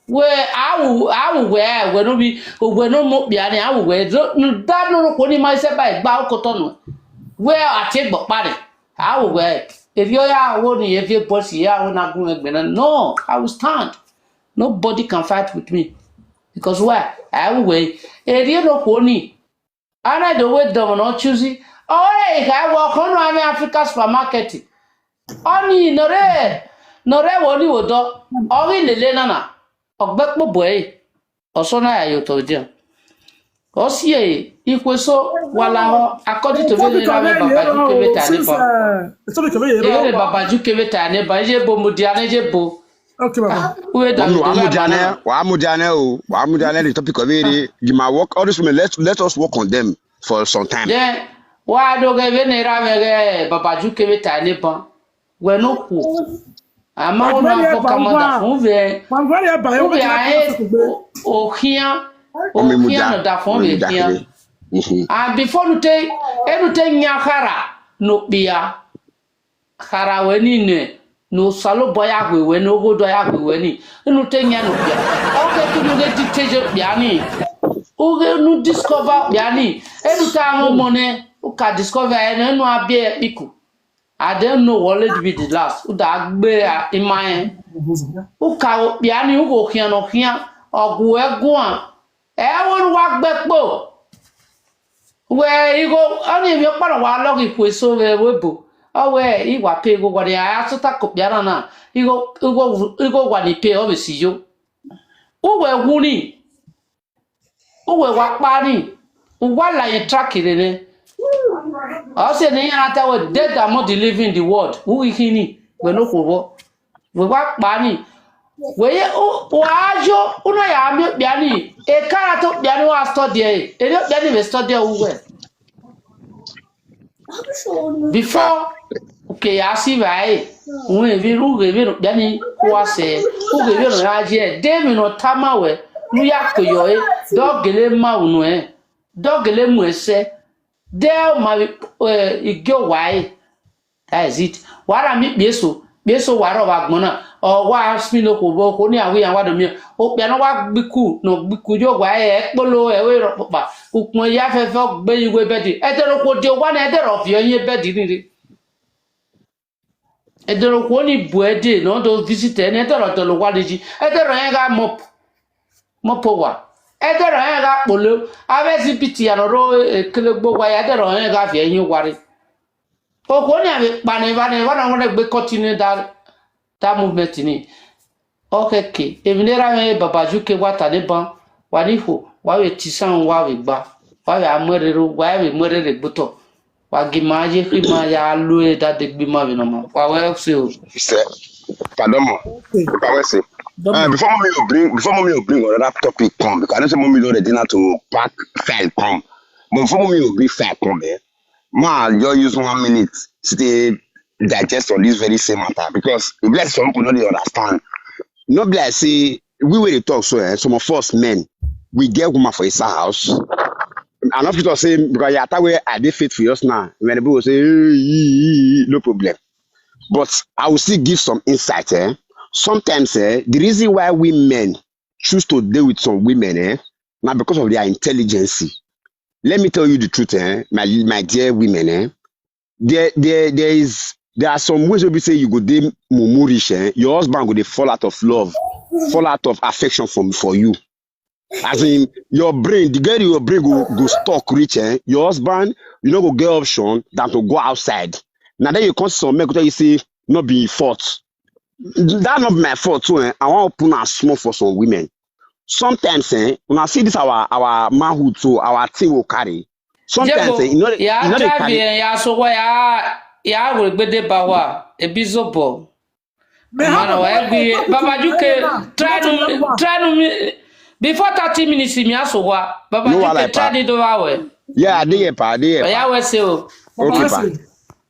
We awu awu we we no bi we no mo bia ni awu we. No da no ko ni ma se ba gba o ko to no. We ati gbo pare. Awu we. If you ya wo ni if you boss ya wo na gun egbe na. No, I will stand. Nobody can fight with me. Because why? Awu we. Eri no ko ni. Ana do we do no choose. Ore ka wo ko no ame Africa supermarket. Oni nore nore wo ni wo do. Ori lele nana. Ogbe po boy. Oso na ya yo to je. Osie ikwe so wala ho according to me na me baba ju kebe ta ne ba. Ebe baba ju kebe ta ne ba je bo mu dia ne je bo. Okay, baba. Uwe da. Wa mu dia ne, wa mu dia ne o, wa mu dia ne the topic of it. You might work all this women. Let let us work on them for some time. Then wa do ge ve ne ra me ge baba ju kebe ta ne ba. We no ku. Ama wo na fo kamada fun ve. Mangwari ya ba yo. Uwe aye. Okia. Okia no da fun ve kia. And before nu te, enu te nya kara no bia. Kara we ni ne. No salo boya we we no go do ya we we ni. Enu te nya no bia. Okay, tu nu ge dictate je bia ni. Uge nu discover bia ni. Enu ta mo mo ne. U ka discover enu enu abie iku. I don't know what let be the last. U da gbe a imaye. U ka o bia ni u go kian no kian. Ogu eguan. E wo nu wa gbe po. We igo oni mi pa wa lo ki kwe so we we bo. O we i wa pe igo wa ni a so ta ko bia na na. Igo igo igo wa ni pe o be si yo. U we wu ni. U we wa pa ni. U wa la ye track re ne. O se ni ya ta we dead among the living in the world. U wi kini. We no ko wo. We wa pa ni. We ye u wa jo u na ya mi bia ni. E kara to bia ni wa study e. E ni bia ni we study u we. Before okay ya si ba e. Un e vi ru ge vi no bia ni ko wa se. U ge vi no ya je. De mi no ta ma we. Nu ya ko yo e. Do gele ma u no e. Do gele mu e se. De o ma vi eh igio wa e. That is it. Wara mi bieso. Bieso wara wa gbona. O wa smi no ko bo ko ni awi ya wa do mi. O pe no wa gbiku no gbiku jo wa e polo e we ro pa. Ukun ya fe fe gbe iwe bedi. E de ro ko de wa na e de ro fi oyin bedi ni re. E de ro ko ni bu e de no do visit e ni e de ro do lo wa de ji. E de ro en ga mop. Mop wa. E de ro en ga polo. Ave si piti ya no ro e kele gbo wa ya e de ro en ga fi oyin wa re. Okoni ave pa ne va ne va na ngone gbe continue that that movement ni. Okay ke. Evinera me baba ju ke wa ta ne ban. Wa ni ho. Wa we ti san wa we gba. Wa we amwere ro. Wa we mwere re gboto. Wa gi ma ye ki ma ya lo e da de gbi ma we no ma. Wa we se o. Pardon mo. Pardon mo. Uh, before mommy will bring, before mommy will bring another topic come, because I don't say mommy don ready now to pack file come. But before mommy will bring file come, eh, ma, just use one minute to dey digest on this very same matter, because e be like some people no dey understand. No be like say we wey dey talk so, eh, some of us men, we get woman for inside house. I no fit talk say because you attack where I dey faithful just now. When people say, "Hey, ee, ee, ee," no problem. But I will still give some insight. Eh? Sometimes, eh, the reason why we men choose to deal with some women, eh, now because of their intelligence. Let me tell you the truth, eh, my my dear women, eh, there there there is there are some ways wey be say you go dey mumurish, eh, your husband go dey fall out of love, fall out of affection from for you. As in, your brain, the girl your brain go go stuck reach, eh, your husband, you no go get option than to go outside. Now then you come see some men go tell you say no be im fault. That no be my fault too, eh. I wan open am small for some women. Sometimes, eh, una see this our our manhood too, our thing will carry. Sometimes, eh, you know, ya you know they drive carry. Ya so wa ya ya we gbede ba wa ebi zobo. Me have Mana a wa boy egbi talking to Baba me Juke right now. try Not a no young one. Try no me before thirty minutes mi aso wa Baba No wahala, Juke try pa. di do wa we. Yeah, I dey here, pa. I dey here, Oya pa. we say o. Baba Okay, pa. Blessing.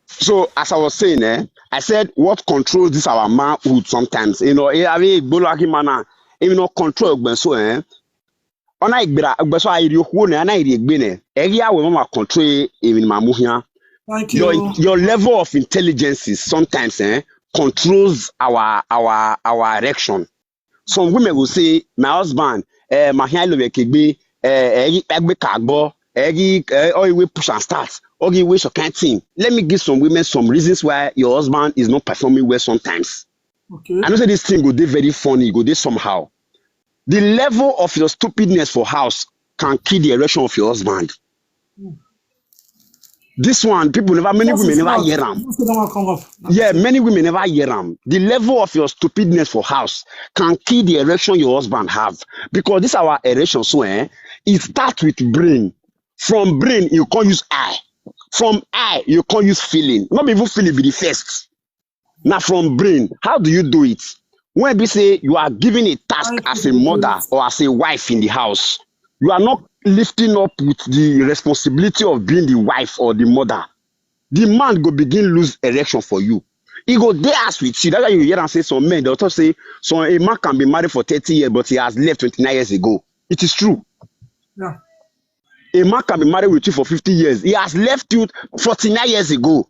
So as I was saying, eh, I said what controls this our manhood sometimes. You know, eh, I mean, gbolo aki mana, if you no control ogbenso, eh, ona igbera ogbenso ayiri okuo ne, ona iri egbe ne. Eri awe mama control even mamuhia. Thank Your you. your level of intelligence is sometimes, eh, controls our our our erection. Some women will say, "My husband, eh, mahia lo kegbe, eh, eh, egbe kagbo, eh, eh, or he will push and start, or he will shock thing." Let me give some women some reasons why your husband is not performing well sometimes. Okay. I know say this thing go dey very funny, go dey somehow. The level of your stupidness for house can kill the erection of your husband. This one, people never, many Just women is never not. Hear am. Most of them will come up. Yeah, many women never hear am. The level of your stupidness for house can kill the erection your husband have, because this our erection so, eh, it starts with brain. From brain you can't use eye. From eye you can't use feeling. Not even feeling be the first. Now from brain, how do you do it? When we say you are given a task as a mother or as a wife in the house, you are not lifting up with the responsibility of being the wife or the mother. The man go begin lose erection for you. He go dey as with you. That's why you hear and say some men, they'll talk say, "So a man can be married for thirty years, but he has left twenty-nine years ago." It is true. Yeah. A man can be married with you for fifty years. He has left you forty-nine years ago.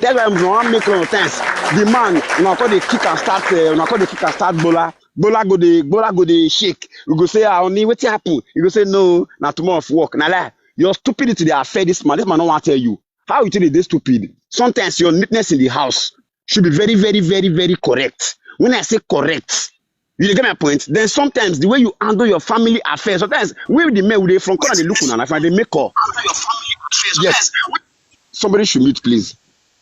That's why I'm gonna make all times. The man, una call the kick and start, uh, una call the kick and start Bola. Bola go the Bola go the shake. We go say, "Ah, only what happened?" You go say, "No, not tomorrow of work." Now lie. Your stupidity they affect this man. This man don't want to tell you. How you think they stupid? Sometimes your neatness in the house should be very, very, very, very correct. When I say correct, you dey get my point? Then sometimes the way you handle your family affairs, sometimes we the men, we dey from corner, they look on and they make call. Yes. Somebody should meet, please.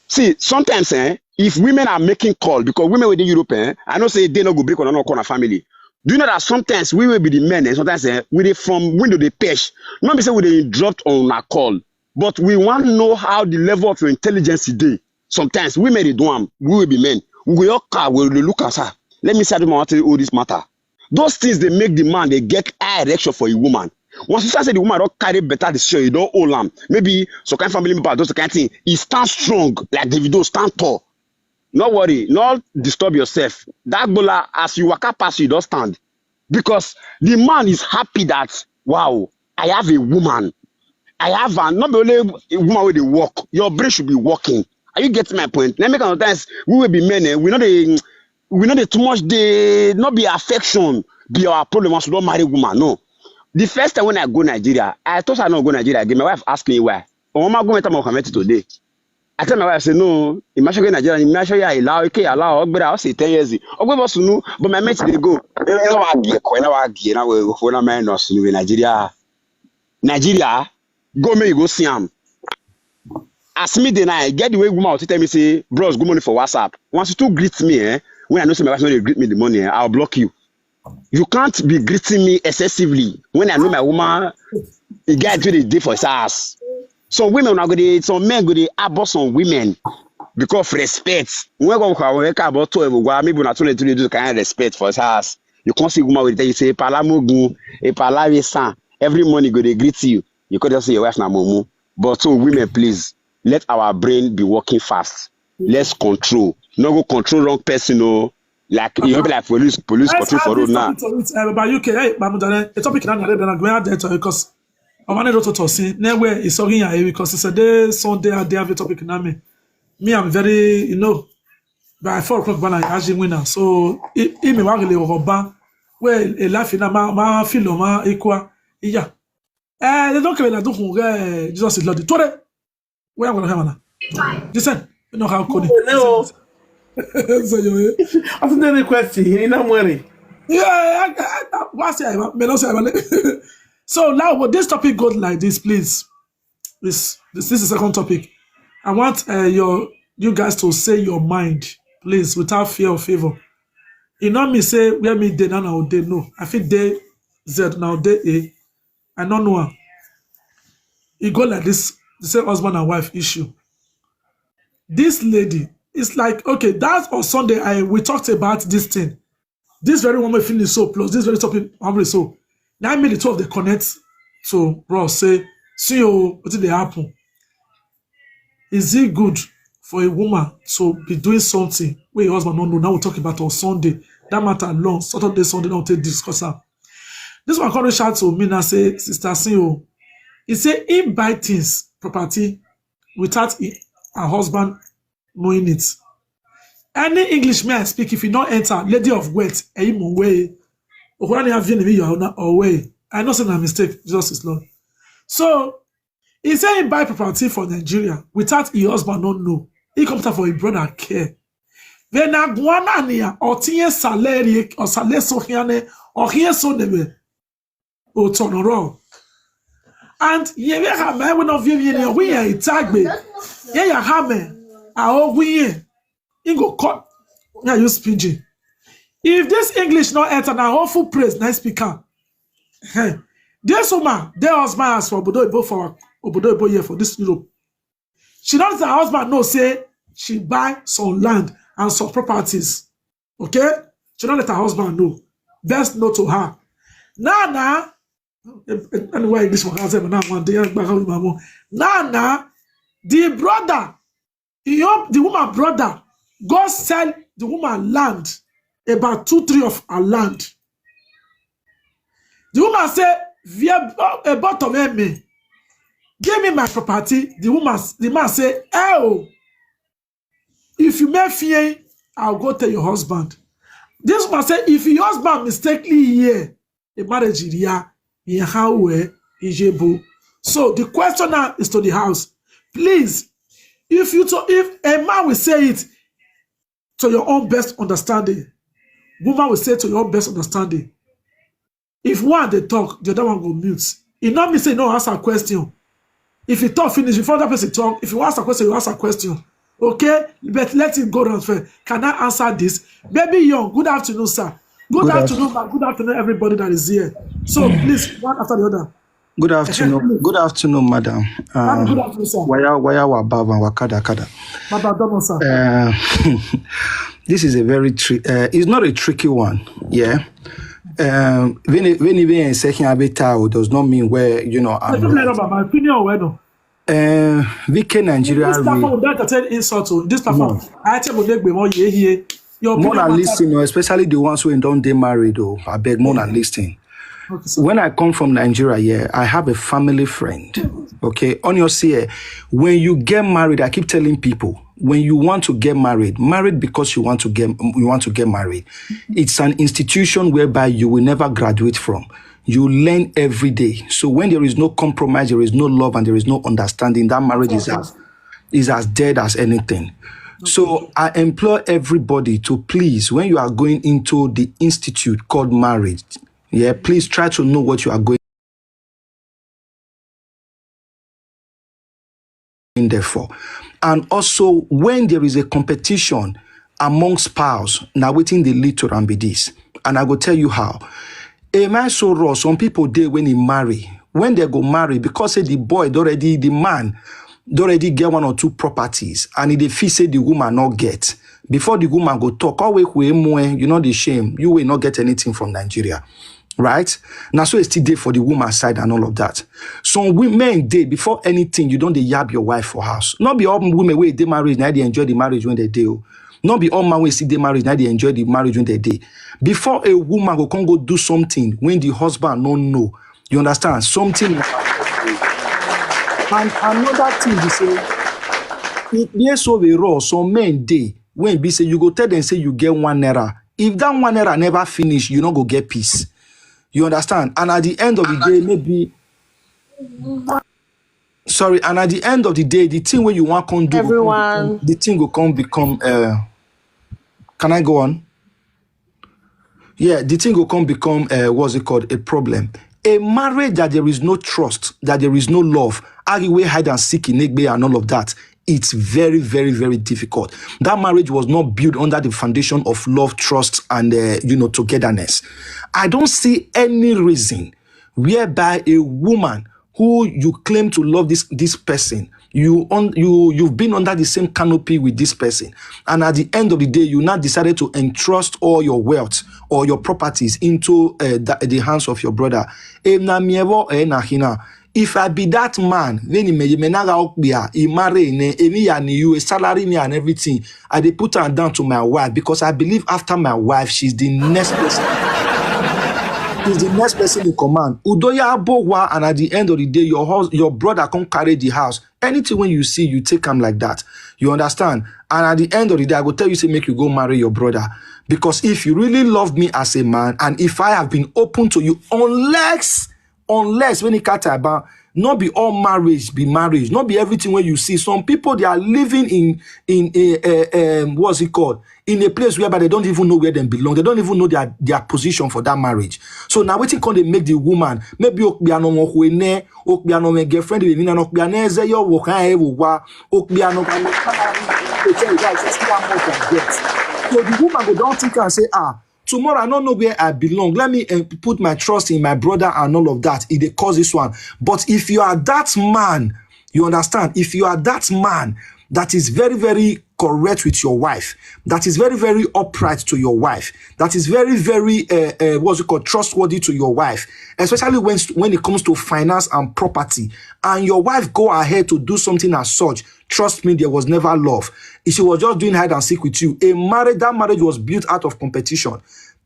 See, sometimes, eh, if women are making call, because women within Europe, eh, I know say they no go break on no corner family. Do you know that sometimes we will be the men, eh, sometimes, eh, we dey from window they pêche. Not be say we dey drop on a call, but we want to know how the level of your intelligence is dey. Sometimes women dey do am, we will be men. We go your car, we will look at her. Let me see how the man want to hold this matter. Those things they make the man they get high erection for a woman. Once you start say the woman don't carry better decision, you don't hold am. Maybe some kind family member, those kind thing. He stand strong like Davido stand tall. No worry, not disturb yourself. That Bola, as you waka pass, you don't stand. Because the man is happy that, "Wow, I have a woman. I have an, not only a woman where they work. Your brain should be working." Are you getting my point? Let me sometimes we will be men, eh? We know they we know they too much they not be affection be our problem once we don't marry woman. No. The first time when I go Nigeria, I thought I not go Nigeria again. My wife asked me why. Oh, my go with my today. I tell my wife, say, "No, imagine in Nigeria, imagine I allow, okay, allow, Ogbera, I say ten years. Ogbe boss, no, but my mates, they go." Eh, eh, no, I get, when I get, now we go for my nurse in Nigeria. Nigeria, go me, you go see am. As me, then I get the way woman will tell me, say, "Bros, good morning for WhatsApp." Once you two greet me, eh, when I know say my wife no dey greet me the morning, eh, I'll block you. You can't be greeting me excessively when I know my woman, the guy do the day for his ass. Some women are good, some men go dey abuse some women because of respect. When go for work about twelve, maybe not twenty three do kind of respect for his ass. You can't see woman will tell you say, "Palamogun, a palavesan." Every morning go dey greet you. You could just say your wife na mumu. But so women, please, let our brain be working fast. Let's control. No go control wrong person, oh. Like, you be like police, police control for road now. Uh, about U K, hey, Bamudane, a topic now, because I wanted to see, never is talking here because it's a day, Sunday, I have a topic now. Me, me, I'm very, you know, by four o'clock, when I actually win now. So, it, it may work a little bit, well, a life in a ma, ma, feel, ma, equal, yeah. Eh, they don't care, they don't care, Jesus is Lord. Tore, where I'm gonna have now? Listen, you know how could Hello. So, you Asking any question, you know, money. Yeah, I, I, I, what's it? Me no say, so now, but this topic goes like this, please. This, this, this is the second topic. I want uh, your you guys to say your mind, please, without fear or favor. You know me say where me dey now, now dey no. I fit dey Z now, dey A. I don't know am. E go like this. The same husband and wife issue. This lady, it's like, okay, that's on Sunday. I we talked about this thing. This very woman feeling so, plus this very topic, I'm so. Now me the two of them connect to Ross, say, "See, oh, what did they happen? Is it good for a woman to be doing something where your husband don't know?" Now we talk about on Sunday. That matter long, Saturday, Sunday, now take discuss am. This one come reach out to me now, say, "Sister Sinyo," he say he buy things, property, without he, her husband knowing it. Any English may I speak, if you don't enter, lady of wealth, eh, mo way. Okurani have been me your away. I know say na mistake, Jesus is Lord. So, he say he buy property for Nigeria without his husband not know. He comes out for his brother care. Then Aguana near, or T S salary, or Saleso Hiane, or here so nebe. Otonoro. And ye we have my one of you, ye we are Itagbe. Ye ya hame. A oguye. Ingo cut. Yeah, use P G. If this English not enter, now awful praise, nice speaker. Hey, this woman, their husband has for Obodo Ibo for Obodo Ibo here for this Europe. She don't let her husband know, say she buy some land and some properties. Okay? She don't let her husband know. Best know to her. Now, now, anyway, this one has now one day. Now, now, the brother, he, the woman brother, go sell the woman land, about two, three of her land. The woman say, "Via a bottom me, give me my property." The woman, the man say, "Oh, if you may fear, I'll go tell your husband." This woman say, "If your husband mistakenly hear a marriage area, in how way is able." So the question now is to the house. Please, if you to, if a man will say it to your own best understanding, woman will say to your own best understanding. If one they talk, the other one go mute. It not me say no answer question. If you talk finish, if other person talk, if you ask a question, you ask a question. Okay, but let it go on first. Can I answer this? Baby Young, good afternoon, sir. Good, afternoon, ma. Good afternoon, everybody that is here. So please, one after the other. Good afternoon. Good afternoon, madam. Um, good afternoon, sir. Waya waya wa baba wa kada kada. Baba Domo, sir. Uh, this is a very tricky. Uh, it's not a tricky one. Yeah. Um, when when even second abetao does not mean where you know. I'm my opinion, where no. Uh, V K Nigeria. This platform, that can insult to this platform. I tell you, they be more ye here. Your opinion matters. More than listening, especially the ones who don't dey married, though. I beg more than listening. When I come from Nigeria, yeah, I have a family friend. Okay, on your C A, when you get married, I keep telling people, when you want to get married, married because you want to get you want to get married. It's an institution whereby you will never graduate from. You learn every day. So when there is no compromise, there is no love, and there is no understanding, that marriage is as is as dead as anything. So I implore everybody to please, when you are going into the institute called marriage, yeah, please try to know what you are going in there for. And also, when there is a competition among spouse, now waiting the lead to am be this. And I go tell you how. Am I so raw? Some people dey when he marry, when they go marry, because say the boy don already, the man don already get one or two properties, and he dey feel say the woman not get. Before the woman go talk, always we more, you know the shame. You will not get anything from Nigeria. Right? Now, so it's still there for the woman side and all of that. Some women, they, before anything, you don't they yab your wife for house. Not be all women where they marriage, now they enjoy the marriage when they do. Not be all man will see the marriage, now they enjoy the marriage when they do. Before a woman go come go do something when the husband no know. You understand? Something. And another thing you say, it may so be raw. Some men, they, when be say, you go tell them, say you get one naira. If that one naira never finish, you not go get peace. You understand? And at the end of the day, maybe, sorry, and at the end of the day, the thing where you want can do go come Everyone. become, the thing go come become. Uh, can I go on? Yeah, the thing go come become, uh, what's it called, a problem. A marriage that there is no trust, that there is no love, argue hide and seek in Egbe and all of that. It's very, very, very difficult. That marriage was not built under the foundation of love, trust, and, uh, you know, togetherness. I don't see any reason whereby a woman who you claim to love this this person, you on you you've been under the same canopy with this person, and at the end of the day, you now decided to entrust all your wealth or your properties into, uh, the, the hands of your brother. Em na miewo, eh, na hina. If I be that man, then he may, he may not out there, he marry, ne, any, and you, a salary, ne, and everything. I dey put am down to my wife, because I believe after my wife, she's the next person. She's the next person in command. Udoya Abowa, and at the end of the day, your hus- your brother come carry the house. Anything when you see, you take am like that. You understand? And at the end of the day, I go tell you, say, make you go marry your brother. Because if you really love me as a man, and if I have been open to you, unless, unless when it cut about, not be all marriage be marriage. Not be everything when you see. Some people, they are living in, in a, a, um, what's it called? In a place whereby they don't even know where they belong. They don't even know their, their position for that marriage. So now, wetin come dey make the woman, maybe okpiano wọn kwe ne, okpiano wọn girlfriend, maybe na okpiano eze yo wo kan e wo wa, okpiano kan e tell you guys, see how much I get. So the woman go don't think and say, ah, tomorrow I don't know where I belong. Let me, uh, put my trust in my brother and all of that. It dey cause this one. But if you are that man, you understand? If you are that man that is very, very correct with your wife, that is very, very upright to your wife, that is very, very, uh, uh, what's it called, trustworthy to your wife, especially when when it comes to finance and property, and your wife go ahead to do something as such, trust me, there was never love. She was just doing hide and seek with you. A marriage, that marriage was built out of competition.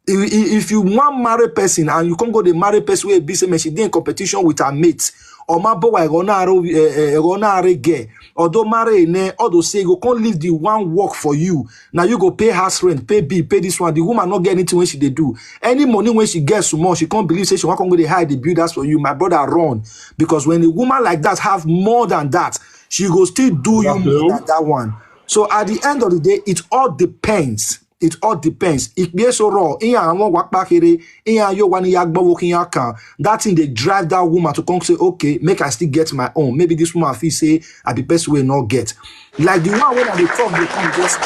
If, if if you want marry person and you can't go the marry person where be say, man, she dey in competition with her mate, or my boy, I gonna aro, eh, eh, gonna are gay, or don't marry ne, or do say go can't leave the one work for you. Now you go pay house rent, pay bill, pay this one. The woman not get anything when she dey do. Any money when she gets more, she can't believe say she want come go dey hide the builders for you. My brother, run, because when a woman like that have more than that, she go still do you more than that one. So at the end of the day, it all depends. It all depends. Ikpe so raw. Iya awon wa pa kere. Iya yo wa ni ya gbowo kin ya kan. That thing dey drive that woman to come say, okay, make I still get my own. Maybe this woman feel say I be person wey no get. Like the one when I dey talk dey come just.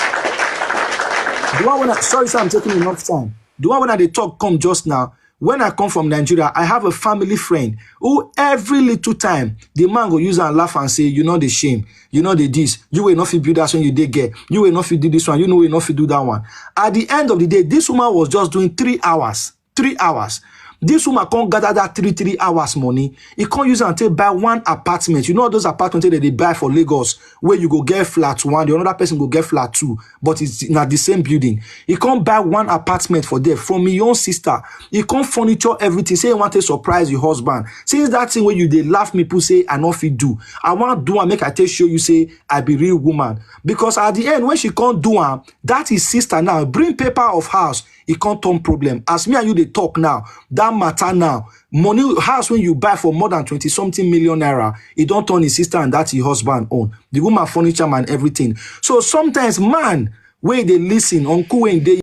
The one when I, sorry, sir, I'm taking enough time. The one when I dey talk come just now. When I come from Nigeria, I have a family friend who every little time the man go use and laugh and say, you know the shame, you know the this, you will not fit build that when you dey get, you will not fit do this one, you know will not fit do that one. At the end of the day, this woman was just doing three hours, three hours. This woman can't gather that three three hours money. He can't use and take buy one apartment. You know those apartments that they buy for Lagos, where you go get flat one, the another person go get flat two, but it's not the same building. He can't buy one apartment for there from your own sister. He can't furniture everything. Say he want to surprise your husband. Since that thing where you dey laugh me, put say I not fit do. I want do and make I take show you say I be real woman. Because at the end, when she can't do am, that is sister now. Bring paper of house. It can't turn problem. As me and you they talk now, that matter now, money house when you buy for more than twenty something million naira, it don't turn his sister and that's your husband own. The woman furniture man everything. So sometimes man where they listen on when they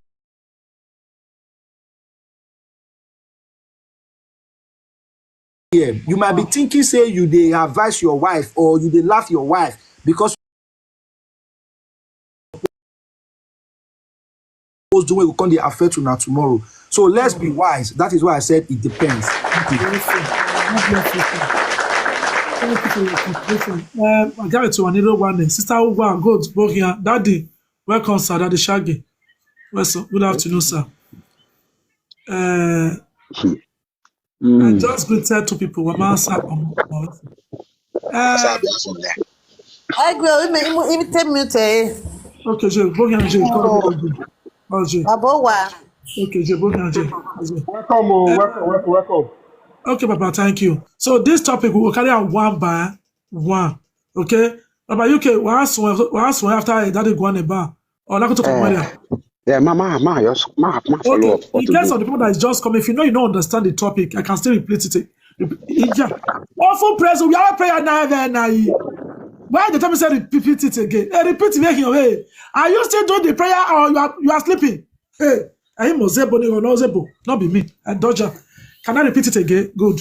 here, you might be thinking say you they advise your wife or you they laugh your wife because those doing will come they affect you now tomorrow. So let's be wise. That is why I said it depends. Thank you. Thank you for your contribution. Um, I got it to another one. Sister Ugwa, good, Bogia, Daddy. Welcome, sir. Daddy Shaggy. Welcome. Good afternoon, sir. Uh, I Mm. just greeted two people. Wama, sir. Um, um, uh, Sabi asọmpi. Ẹ gbé orí mi, imú, imú tẹ́ mi tẹ̀. okay, Jay, go here, Jay. Come here, Jay. Oh, Jay. Bàbá wa. Okay, Jay, go here, Jay. Jay. Welcome, oh, Uh, welcome, welcome, welcome. okay, Papa, thank you. So this topic, we will carry on one by one. Okay? Papa U K, we ask one, we ask one after Daddy Guaneba. Or Lakoto Eh, Maria. yeah, ma, ma, ma, just, ma, ma, follow Okay, up for in case today. of the people that is just coming, if you know you don't understand the topic, I can still repeat it. Rep- Yeah. Often praise, we are prayer now, then I. Why they tell me say repeat it again? Hey, repeat it again. Hey, are you still doing the prayer or you are you are sleeping? Hey, are you Mozebo or no Zebo? Not be me. I dodge her. Can I repeat it again? Good.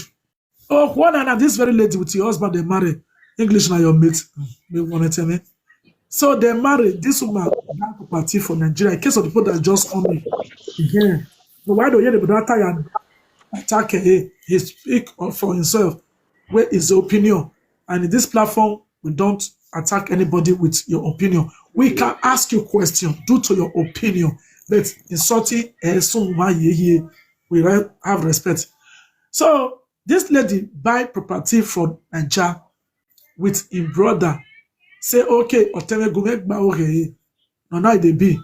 Oh, one and this very lady with your husband they marry. English now your mate. They want to tell me. So they marry this woman, that property for Nigeria. In case of the people that just come in, yeah. So why do you hear the brother and attack her? He speak for himself. Where is the opinion? And in this platform, we don't attack anybody with your opinion. We can ask you question due to your opinion, but insulting eh, so much, yeah, yeah, we re- have respect. So this lady buy property from Nigeria with him brother. Say okay, Oteme Gume gba okay. No, now they be.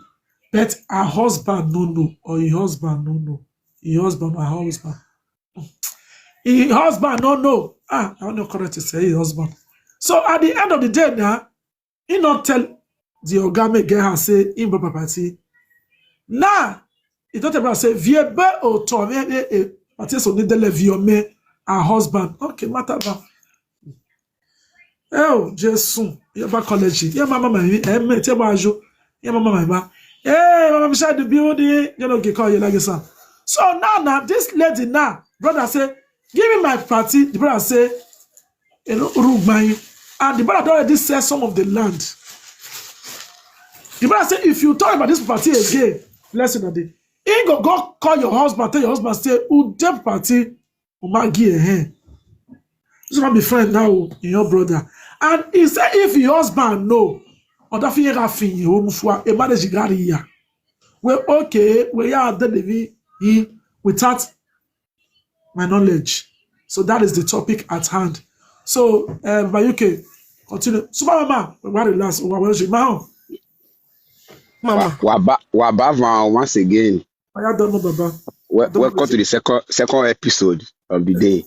But her husband no know, or her husband no know. Her husband, her husband. Her husband no know. Ah, I don't know correct to say her husband. So at the end of the day now, he not tell the oga make get her say in property. Now, he don't tell her say viebe oto me e party so need the viome her husband. Okay, matter ba. Oh, Jesu. Yeah, ba college. Yeah, mama, my eh, me te ba jo. Yeah, mama, my ba. Hey, mama, mi share the building. You know, get call you like this. So now, now this lady now, brother say, give me my party. The brother say, you know, Urugbai. And the brother don already sell some of the land. The brother say, if you talk about this party again, blessing on the. He go go call your husband, tell your husband say, who dem party, Umagi eh. This one be friend now, in your brother. And he said, if your husband know, or that thing you have in your home for a marriage you got here. Well, okay, we are dead he without my knowledge. So that is the topic at hand. So, uh, but you can continue. Super Mama, we want to last. We want to now. Mama. Wa- Waba, Waba Van once again. I don't know, Baba. Wel- Don't know Welcome to wetin. the second second episode of the day.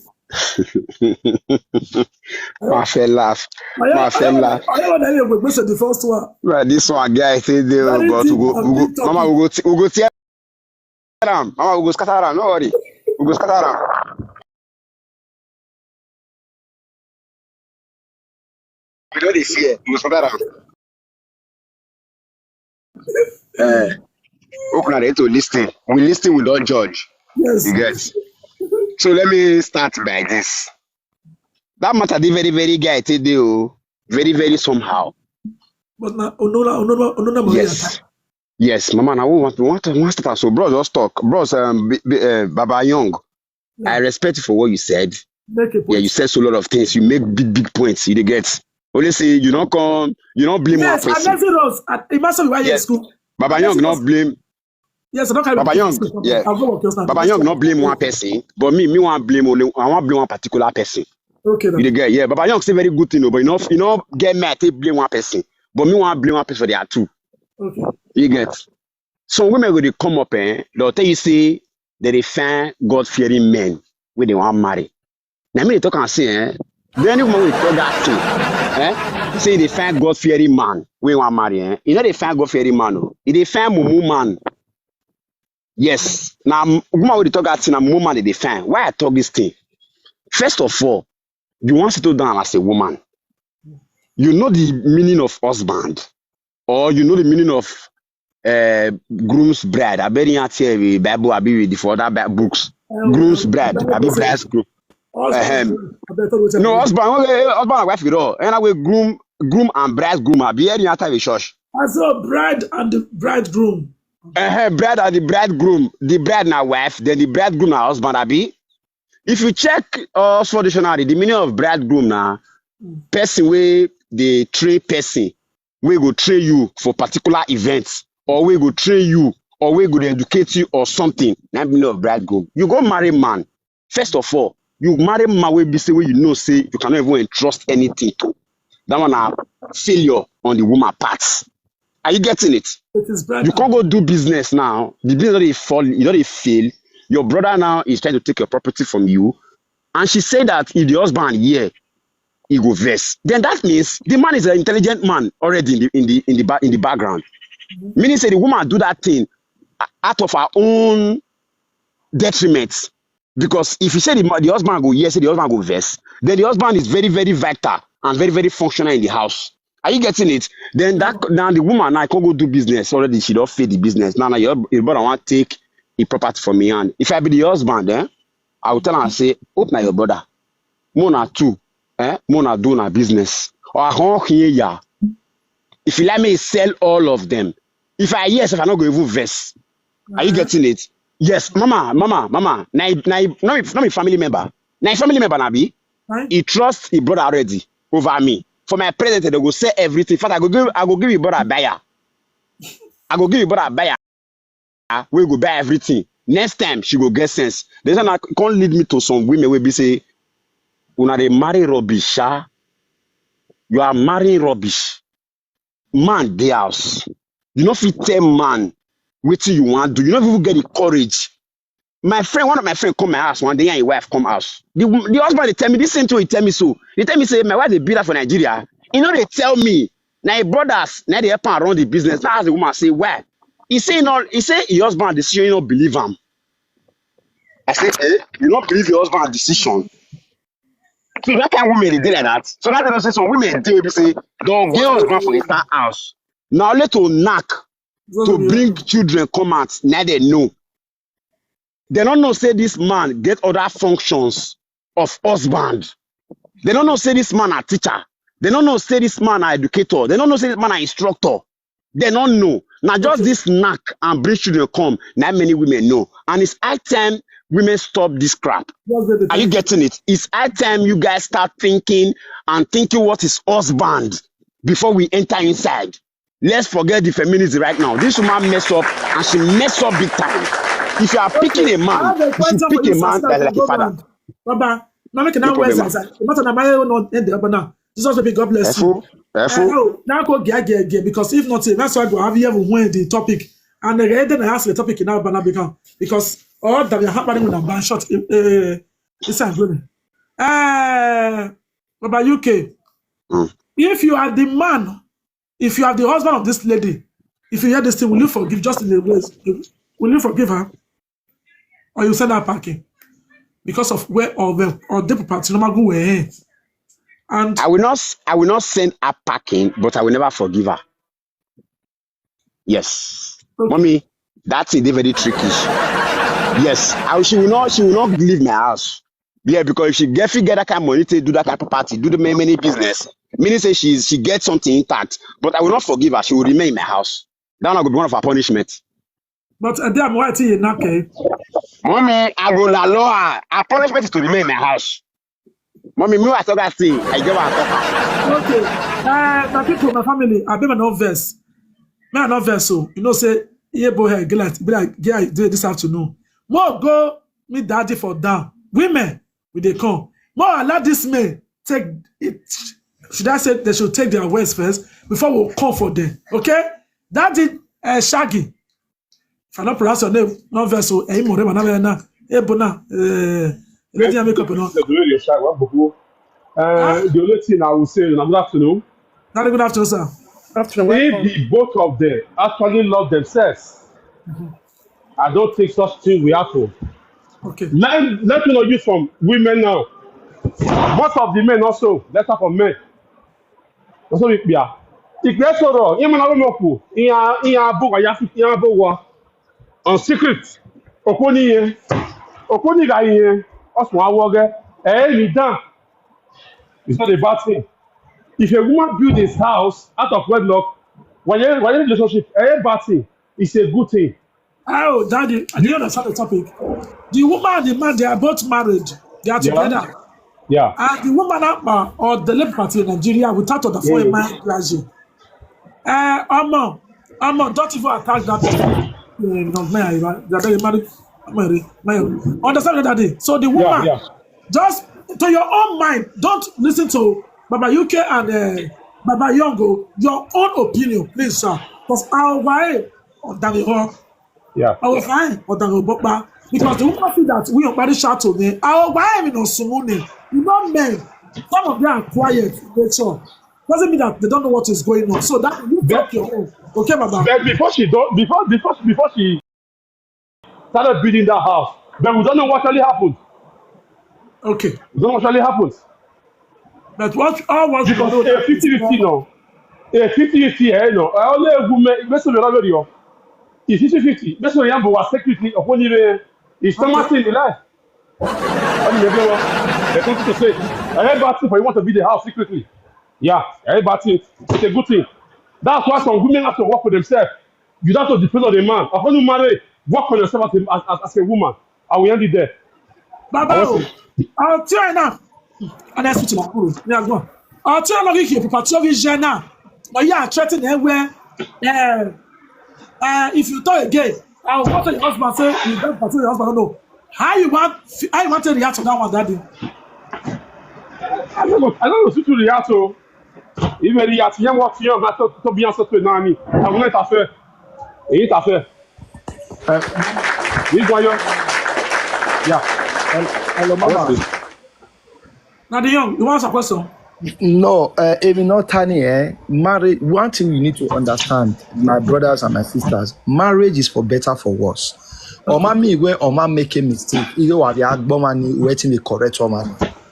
I Ma fẹ́ laugh. I Ma fẹ́ I laugh. I don't know if we the first one. Right, this one guy say they Very but we deep go and we go big mama topic. we go t- we go tear am. Mama we go scatter am. No worry. We go scatter am. We don't dey fear. We go scatter am. Eh, open are to listen. We listen, we don't judge. Yes. You get. So let me start by this. That matter dey very very guy today oh. Very very somehow. But now, Onona, Onona, Onona Maria Yes. Yes, mama. Now we want we want to want to start. So bros, just talk. Bros, um, B- B- uh, Baba Young, I yeah, respect you for what you said. Make a Yeah, you point. said so a lot of things. You make big big points. You dey get. Only say you don't come. You don't blame one Yes, and person. Leslie Rose. At Imagine why yes Yes, school. Baba Young Leslie not Rose. Blame. Yes, I don't carry Baba my Young. school. Yeah, I'll go work yours now. Baba Let's Young talk. not blame one person, but me, me want blame only. I want blame one particular person. Okay, You then. dey get. Yeah, Baba Young say very good thing, oh, but you know, you know, get me. I take blame one person, but me want blame one person for their two. Okay. You get. Some women go dey come up, eh? They'll tell you say they dey find God fearing men when they want marry. Now me dey talk and say, eh? Then any woman will talk that thing, eh? Say they find God fearing man when want marry, eh? You know they find God fearing man, oh. They find mumu man. Yes. Now m- woman will talk that thing. Now mumu man they dey find. Why I talk this thing? First of all, you want to settle down as a woman. You know the meaning of husband, or you know the meaning of uh, groom's bride. I bet you can't tell the Bible, I be with the for other Bi- books. Um, Groom's um, bride, Bible I be say, bride's groom. husband, Ahem. I better go tell No, you. Husband, okay, husband and wife, you know. And I will groom, groom and bridegroom. I be hearing after the church. I saw bride and the bridegroom. Uh, bride and the bridegroom. The bride na wife, then the bridegroom na husband. Abi, if you check uh, Oxford Dictionary, the meaning of bridegroom na Mm. person wey dey train person wey go train you for particular events, or wey go train you, or wey go dey educate you or something, na be meaning of bridegroom. You go marry man, first of all, you marry man wey be say, wey you know say you cannot even entrust anything to. That one na failure on the woman part. Are you getting it? It is You brother. can't go do business now. The business don dey fall, you don dey fail. Your brother now is trying to take your property from you. And she said that if the husband hear, he go vex. Then that means the man is an intelligent man already in the in the in the, ba- in the background. Meaning say the woman do that thing a- out of her own detriment. Because if you say the, ma- the husband go hear, say the husband go vex, then the husband is very, very vital and very, very functional in the house. Are you getting it? Then that now the woman now can go do business already. She don't feed the business. Now, now your, your brother want take a property from me hand. If I be the husband, eh, I will tell her and say, "Hope na your brother. Mona too, eh? Mona do na business. Or I can't hear ya. If you let me sell all of them. If I, yes, if I not go even vex. Are you getting it? Yes, mama, mama, mama. Na, na, not, not my family member. Na family member na be. Right? He trusts his brother already over me. For my present, they go say everything. Father, I go give, I go give your brother a buyer. I go give your brother a buyer. We go buy everything. Next time, she go get sense. This one can't lead me to some women will be say, "Una dey marry rubbish, sha. You are marrying rubbish. Man, the house. You know, if you tell man what you want do, you don't even get the courage." My friend, one of my friends come my house one day and his wife come house. The, the husband, they tell me this same thing, he tell me so. They tell me, say, "My wife, they beat her for Nigeria." You know, they tell me, "Now your brothers, now they help her run the business." Now as the woman say, "Why?" He say, "No," he say, "Your husband decision, you don't believe him." I say, "Eh, you don't believe your husband decision?" So that kind of women, they do like that. So that they don't say some women, they will say, "Don't get husband for inside house." Now let to knock to bring children come out. Now they know. They don't know say this man get other functions of husband. They don't know say this man a teacher. They don't know say this man a educator. They don't know say this man a instructor. They don't know. Now just this knack and bring children come. Now many women know. And it's high time women stop this crap. Are you getting it? It's high time you guys start thinking and thinking what is husband before we enter inside. Let's forget the feminism right now. This woman mess up and she mess up big time. If you are picking a man, you should pick a man that is like a father. Baba, now make now wise. The matter na my own end there, but now Jesus will be, God bless you. Now go get get get, because if not, that's why I go have you when the topic and the then I ask the topic now, but now become because all that are happening with a ban shot. Uh, it's a good. Uh, Baba U K, if you are the man, if you are the husband of this lady, if you hear this thing, will you forgive just in the ways? Will you forgive her? Or you send her packing? Because of where or where or the property, no matter where. And I will not, I will not send her packing, but I will never forgive her. Yes. Mommy, that is very tricky. Yes. I, she will not, she will not leave my house. Yeah, because if she get, if get that kind of money to do that kind of property, do the many, many business, meaning say she, she gets something intact. But I will not forgive her. She will remain in my house. That one will be one of her punishment. But uh, damn, why you not okay? Mommy, I will allow her. Her punishment is to remain in my house. Mommy, me I talk that thing. I get what I talk. Okay. Uh, my people, my family, I be my no verse. Me I no verse so. You know say, yeah, boy, hey, get like, be like, yeah, do it this afternoon. More go me daddy for down. Women, we they come. More allow this man take it. Should I say they should take their words first before we come for them? Okay? Daddy, uh, Shaggy. If I don't pronounce your name, no verse so. Eh, more man na. Eh, bona. Eh, lady, I make up no. Uh, the only thing I will say is good afternoon. Very good afternoon, sir. Afternoon. If the both of them actually love themselves, I don't think such thing will happen. Okay. Let, let me not use from women now. Most of the men also, let's start from men. Also, we are. If there's so wrong, even I don't know who. In a, in a book, I have, in a book, on secret. Okoni, Okoni, guy, also, I work. Eh, you done. It's not a bad thing. If a woman build his house out of wedlock, why, why relationship? A bad thing. It's a good thing. Oh, daddy, I didn't understand the topic. The woman and the man, they are both married. They are together. Yeah. And the woman uh, or the lady party in Nigeria without the four Mm. mind graduate. Uh, Omo, Omo, don't even attack that person. Uh, no, man, you are, you are very married. Married, married. Understand that day. So the Yeah, woman, yeah. just to your own mind, don't listen to Baba U K and uh, Baba Yongo. Your own opinion, please, sir. Because our wife, Yeah. our fine, because the woman feel that we are married shout to me. Our wife in Osumune, you know, men, some of them are quiet in nature. Doesn't mean that they don't know what is going on. So that you But, talk your own. Okay, Baba. but before she don't, before before before she started building that house, but we don't know what really happened. Okay. We don't know what really happened. But what all what we Because know a that is fifty fifty no, a fifty fifty eh no. I only woman. Best of the radio. It's fifty fifty. Best of the was secretly upon even. It's so much Okay. In the life. I mean, everyone. They come to say, I heard bad thing for you want to build the house secretly. Yeah, I heard bad thing. It's a good thing. That's why some women have to work for themselves. You don't have to depend on a man. If you marry, work for yourself as a, as, as, as a woman. I will end it there. Baba, I o, want to ọtí ẹ̀ náà, and that's what you want. Yeah, go on. Ọtí ẹ̀ lọ́gí kì í pípa tí ó fi ṣe náà. But yeah, threaten ẹ̀ where, uh, uh, if you talk again, I will go to your husband say you don't pursue your husband. No, how you want, how you want to react to that one that day? I don't know. I don't know how to react. So if you react, you want to, you have to, to be answered to nanny. I will not interfere. He interfere. Uh, This one, you, yeah. hello, hello, mama. Now the young, you want a question? No, uh, èmi náà ta ni, eh? Marriage. One thing you need to understand, my brothers and my sisters, marriage is for better, for worse. Ọmọ mi where ọmọ make a mistake, you have your gbọmọ ni wetin we correct ọmọ.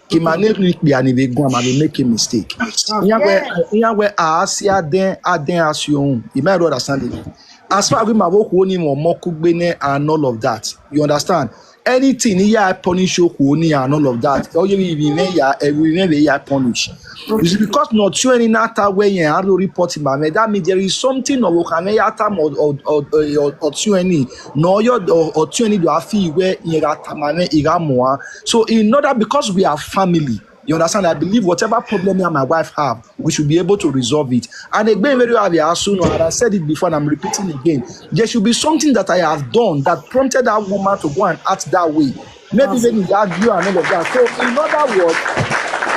Kì máa ní rí pé àní we go and we make a mistake. Ìyá where, ìyá where a see aden aden as you own. You might understand it. As far as we mavo kuoni mo mokugbe ne and all of that, you understand? Anything here I punish you kuoni and all of that. All you even ya every ya punish. You see, because not you any nata way you have to report him, man. That means there is something of Okame Yatam or or or or or you any no your or or you any do afi where you got tamame igamoa. So in order, because we are family, you understand? I believe whatever problem me and my wife have, we should be able to resolve it. And again, very well, as soon as I said it before, and I'm repeating again, there should be something that I have done that prompted that woman to go and act that way. Maybe when you argue and all of that. So in other words,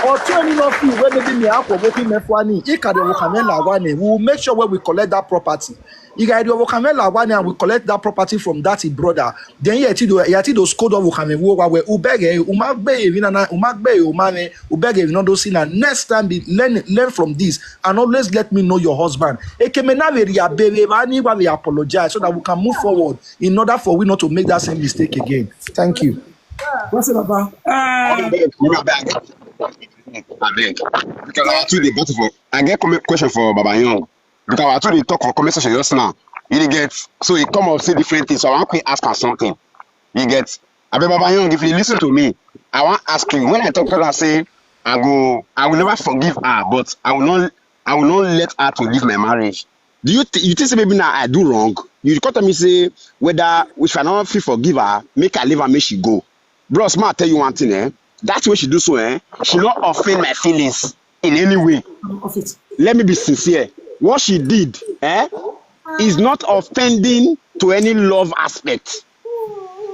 or to any of you, when maybe me akwa woki mefwani, ikade wokamela wani, we will make sure when we collect that property. Ikade wokamela wani, and we collect that property from that brother. Then yet you do yet you do scold of wokame wo wa we ubege umagbe vinana umagbe umane ubege no do sina. Next time be learn learn from this and always let me know your husband. Ekeme na we ria bebe ba ni wa we apologize so that we can move forward in order for we not to make that same mistake again. Thank you. What's it about? Uh, Abeg, una abeg, abeg. Because I too dey battle for. I get comment question for Baba Young. Because I too dey talk for comment section just now. You dey get, so he come up say different things. So I wan quick ask am something. You get, abeg Baba Young, if you listen to me, I wan ask you. When I talk to her say I go, I will never forgive her, but I will not, I will not let her to leave my marriage. Do you th- you think say maybe now I do wrong? You come tell me say whether if I no fit forgive her, make I leave her, make she go. Bros, ma tell you one thing, eh? That way she do so, eh? She not offend my feelings in any way. of it. Let me be sincere. What she did, eh, is not offending to any love aspect.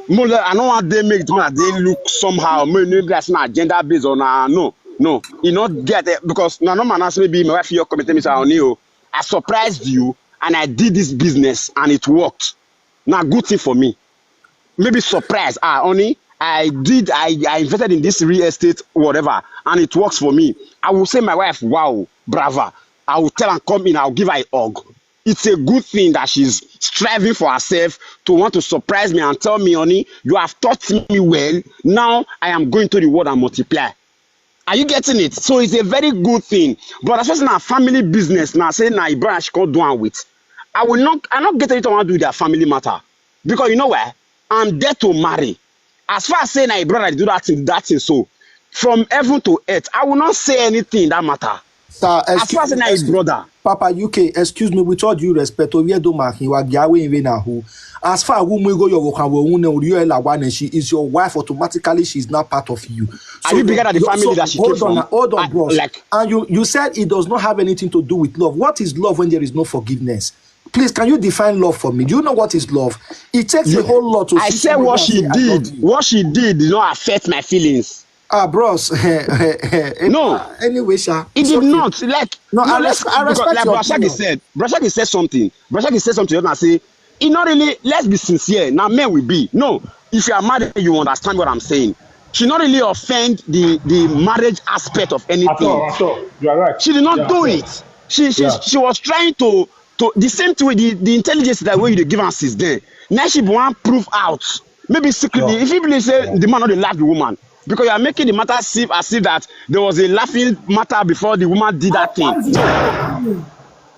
More like, I don't want them make it more like they look somehow. Maybe that's not gender based on uh, no, no. You not get it because no, no man ask maybe my wife your comment me say on you. I surprised you and I did this business and it worked. Now good thing for me. Maybe surprise. Ah, only I did. I, I invested in this real estate, whatever, and it works for me. I will say my wife, wow, brava. I will tell her come in. I'll give her a hug. It's a good thing that she's striving for herself to want to surprise me and tell me, honey, you have taught me well. Now I am going to the world and multiply. Are you getting it? So it's a very good thing. But as far as na family business, now say na Ibrahim she come do am with. I will not. I not get anything I want to do with their family matter because you know why? I'm there to marry. As far as say na Ibrahim do that thing, that thing. So from heaven to earth, I will not say anything in that matter. Sir, As far as na his brother. Papa U K, excuse me, with all due respect, Oviedo Makin, Wagiawe Invenahu. As far as Wumuigo Yowokan Wewune Uriela Wane, she is your wife automatically, she's now part of you. Are you bigger than the family that she came hold on, from? Hold on, I- bros. like- And you, you said it does not have anything to do with love. What is love when there is no forgiveness? Please, can you define love for me? Do you know what is love? It takes a whole lot to I see said somebody what and she say, "I love did. you." What she did did not affect my feelings. Ah, bros. No. Anyway, sha, It it's did okay. not. Like, No, I let's- respe- I because, respect like your Brashagi opinion. Said, Brashagi said something. Brashagi said something. And I say, you know, really, let's be sincere. Now, men will be. No, if you are married, you understand what I'm saying. She not really offend the the marriage aspect of anything. At all, at all. You are right. She did not Yeah, do yeah. It. She she, Yeah. She was trying to to the same thing with the, the intelligence that way you dey give am since then. Now she want prove out. Maybe secretly, Yeah. if you believe say the man not dey laugh the woman, because you are making the matter seem as if that there was a laughing matter before the woman did that thing. Opinion.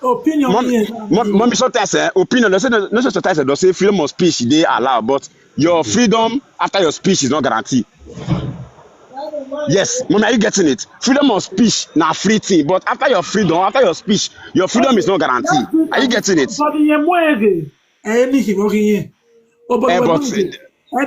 Opinion Mom, here. mom, mommy sometimes eh, opinion. They say no, no sometimes they say freedom of speech they allow, but your freedom after your speech is not guaranteed. Yes, mommy, are you getting it? Freedom of speech na free thing, but after your freedom, after your speech, your freedom is not guaranteed. Are you getting it? But the Yemwege, eh, Mickey, working here. Oh, but Eh, the but Yemwege,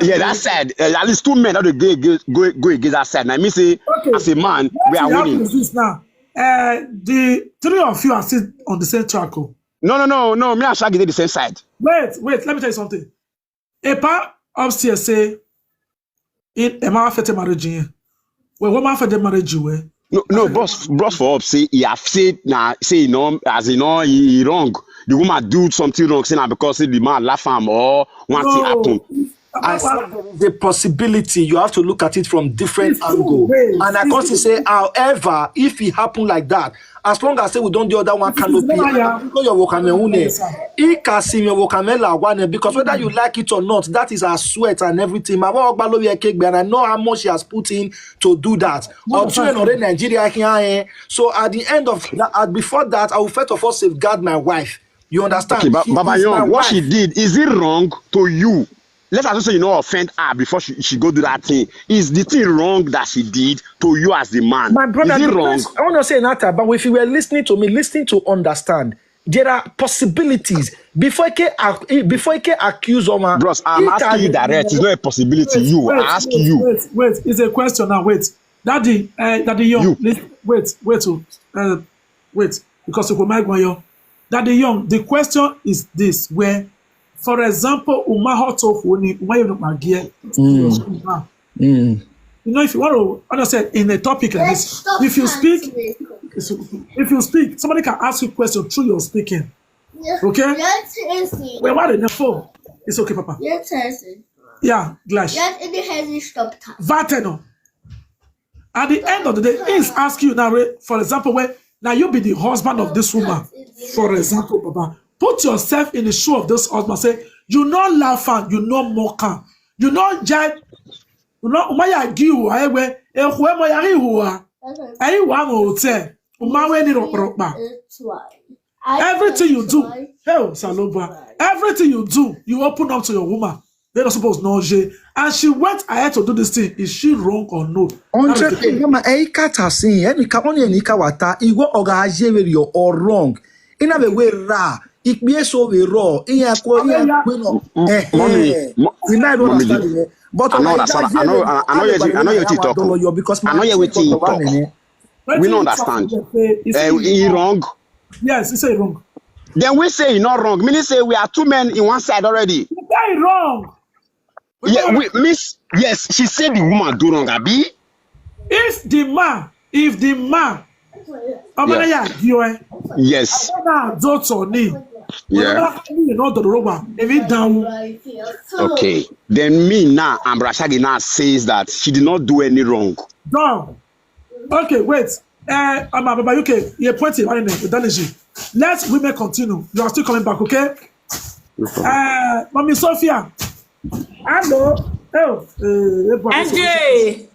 uh, yeah, that side, uh, at least two men that dey go, go, go, go against that side. Now, me say, Okay. as a man, we are What winning. Is this now? Uh, the three of you are still on the same track. Oh. No, no, no, no. Me and Shaggy dey the same side. Wait, wait. Let me tell you something. A pa upstairs say, "In a man affected marriage here." Well, what man affected marriage you were? No, no, boss, boss for up say he have said na say he no as he no he, he wrong. The woman do something wrong. Say na because say the man laugh am or one thing happen. I said there is a possibility. You have to look at it from different It's two angle. ways. And I It's can two say, however, if it happened like that, as long as say we don't the other one This is canopy, not and ya- I go your Wakame Wune. Yes, sir. He can see me Wakame La Wane, because whether you like it or not, that is our sweat and everything. My mom Ogba love your cake, and I know how much she has put in to do that. No, Or two sir. and already Nigeria here, eh. So at the end of that, at, before that, I will first of all safeguard my wife. You understand? Okay, but She Baba is my Young, what she wife. Did, is it wrong to you? Let's assume say you no offend her before she, she go do that thing. Is the thing wrong that she did to you as the man? My brother, Is it the wrong? Question, I want to say that, but if you were listening to me, listening to understand, there are possibilities. Before he can ac- before he can accuse someone, Bros, I'm he asking can- you direct. It's not a possibility. Wait, You wait, ask wait, you. Wait, wait. It's a question now. Wait, Daddy, uh, Daddy Young, You. Listen, wait, wait, oh, uh, wait, because you go my one. Daddy Young, the question is this: where, for example, Uma Hot of Woni, Uma Yono Magie, Mm. You know, if you want to, I said in a topic like this, if you speak, if you speak, somebody can ask you question through your speaking. Okay? Well, what in the phone? It's okay, Papa. Yeah, Glash. Vateno. At the end of the day, he's asking you now, right? For example, when now you be the husband of this woman, for example, Papa, put yourself in the shoe of this husband. Say, you no laugh and you no mock am. You no judge. You no, Uma ya gi you, I we, eh, who am I, who are? I want hotel. Uma we ni ro- ro- ba. Everything you do, hey, Salobra, everything you do, you open up to your woman. They don't suppose no je. And she went ahead to do this thing. Is she wrong or no? That is the Hundred thing, mama, eh, cut her sin, eh, mi ka, only any ka wata, iwo oga ajere yo or wrong. In a way, ra, it be so we raw, in a ko, in a ko, no. Eh, Mommy, eh. mo- We might Mommy, understand. Eh. But I know oga understand. ajere I know, I, I know we- you, I know you we talk. dollar yo because I know you my wetin you talk. Talk. We no understand. Eh, he wrong. Yes, he say wrong. Then we say he not wrong. Meaning say we are two men in one side already. He say wrong. Yeah, we miss. Yes, she said the woman do wrong, Abi. If the man, if the man, I'm gonna yeah, you eh. Yes. Nah, don't on me. Yeah. You know the roba. If it down, Okay. Then me now, and Brashagi now says that she did not do any wrong. Down. Okay, wait. Uh, I'm Baba U K. You point it. I mean, that is you. Let women continue. You are still coming back, okay? Uh, Mommy Sophia. Hello. Oh, uh, Angie.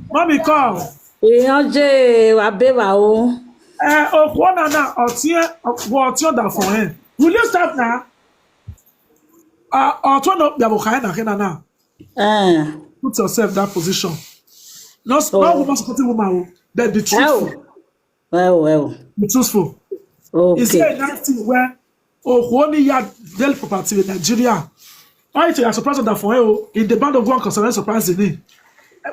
Mommy call. Ìyànjẹ àbẹ̀wò. Uh, oh, one and now, or tear, or tear that for him. Will you start now? Uh, or turn up your kind of now. Eh. Put yourself in that position. No, no woman supporting woman, oh, but the truth. Oh. Well, well. Be truthful. Is there a nice thing where Ohuoni ya del property with Nigeria? Why you are surprised that for you in the band of one concern surprising me?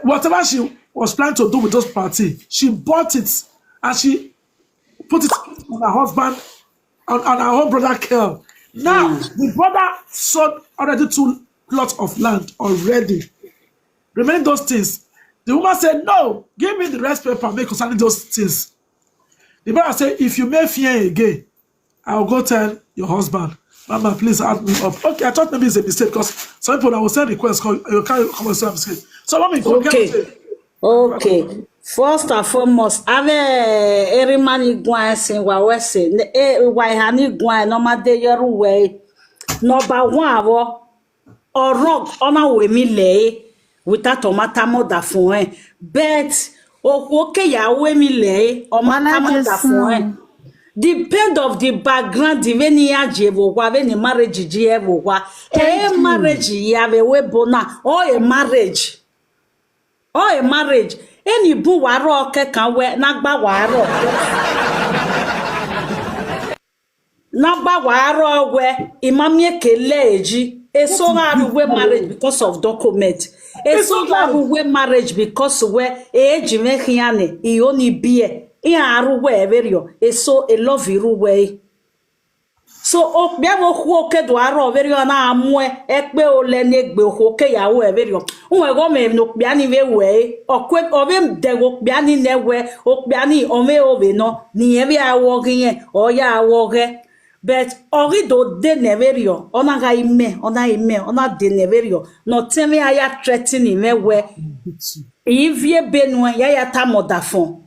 Whatever she was planning to do with those property, she bought it and she put it on her husband and, and her own brother Kel. Now the brother sold already two plots of land already. Remaining those things, the woman said, "No, give me the rest paper make concerning those things." The brother said, "If you may fear again, I'll go tell your husband." Mama, please add me up. Okay, I thought maybe it's a mistake because some people that will send requests call you can't come and say mistake. So mommy, forget Okay. it. Okay. First and foremost, ave erimani gwan sin wa wese. E wa hani gwan no ma de yoru we. Number one, avo orog ona we mi le without omata moda fun e. But okwo ke ya we mi le omata moda fun e. Depend of the background, the way ni ya je vo wa, when the marriage je vo wa. E marriage ya ve we bona or a marriage. Or a marriage. Any bu wa ro ke kan we na gba wa ro. Na gba wa ro we imamie ke le eji. E so ga ru we marriage because of document. E so ga ru we marriage because we eji me khiane. I oni bie. I aru we verio. E so e love ru we. So okpia mo khu oke do aro verio na amue ekpe ole ne gbe khu oke ya we verio. Unwe go me no kpia ni ve we. Okwe ove de go kpia ni ne we. Okpia ni ove ove no. Ni e ve awo ghe yen. O ya awo ghe. But ori do de ne verio. Ona ga ime, ona ime, ona de ne verio. No teme aya threatening me we. Ivie benue ya ya ta moda fun.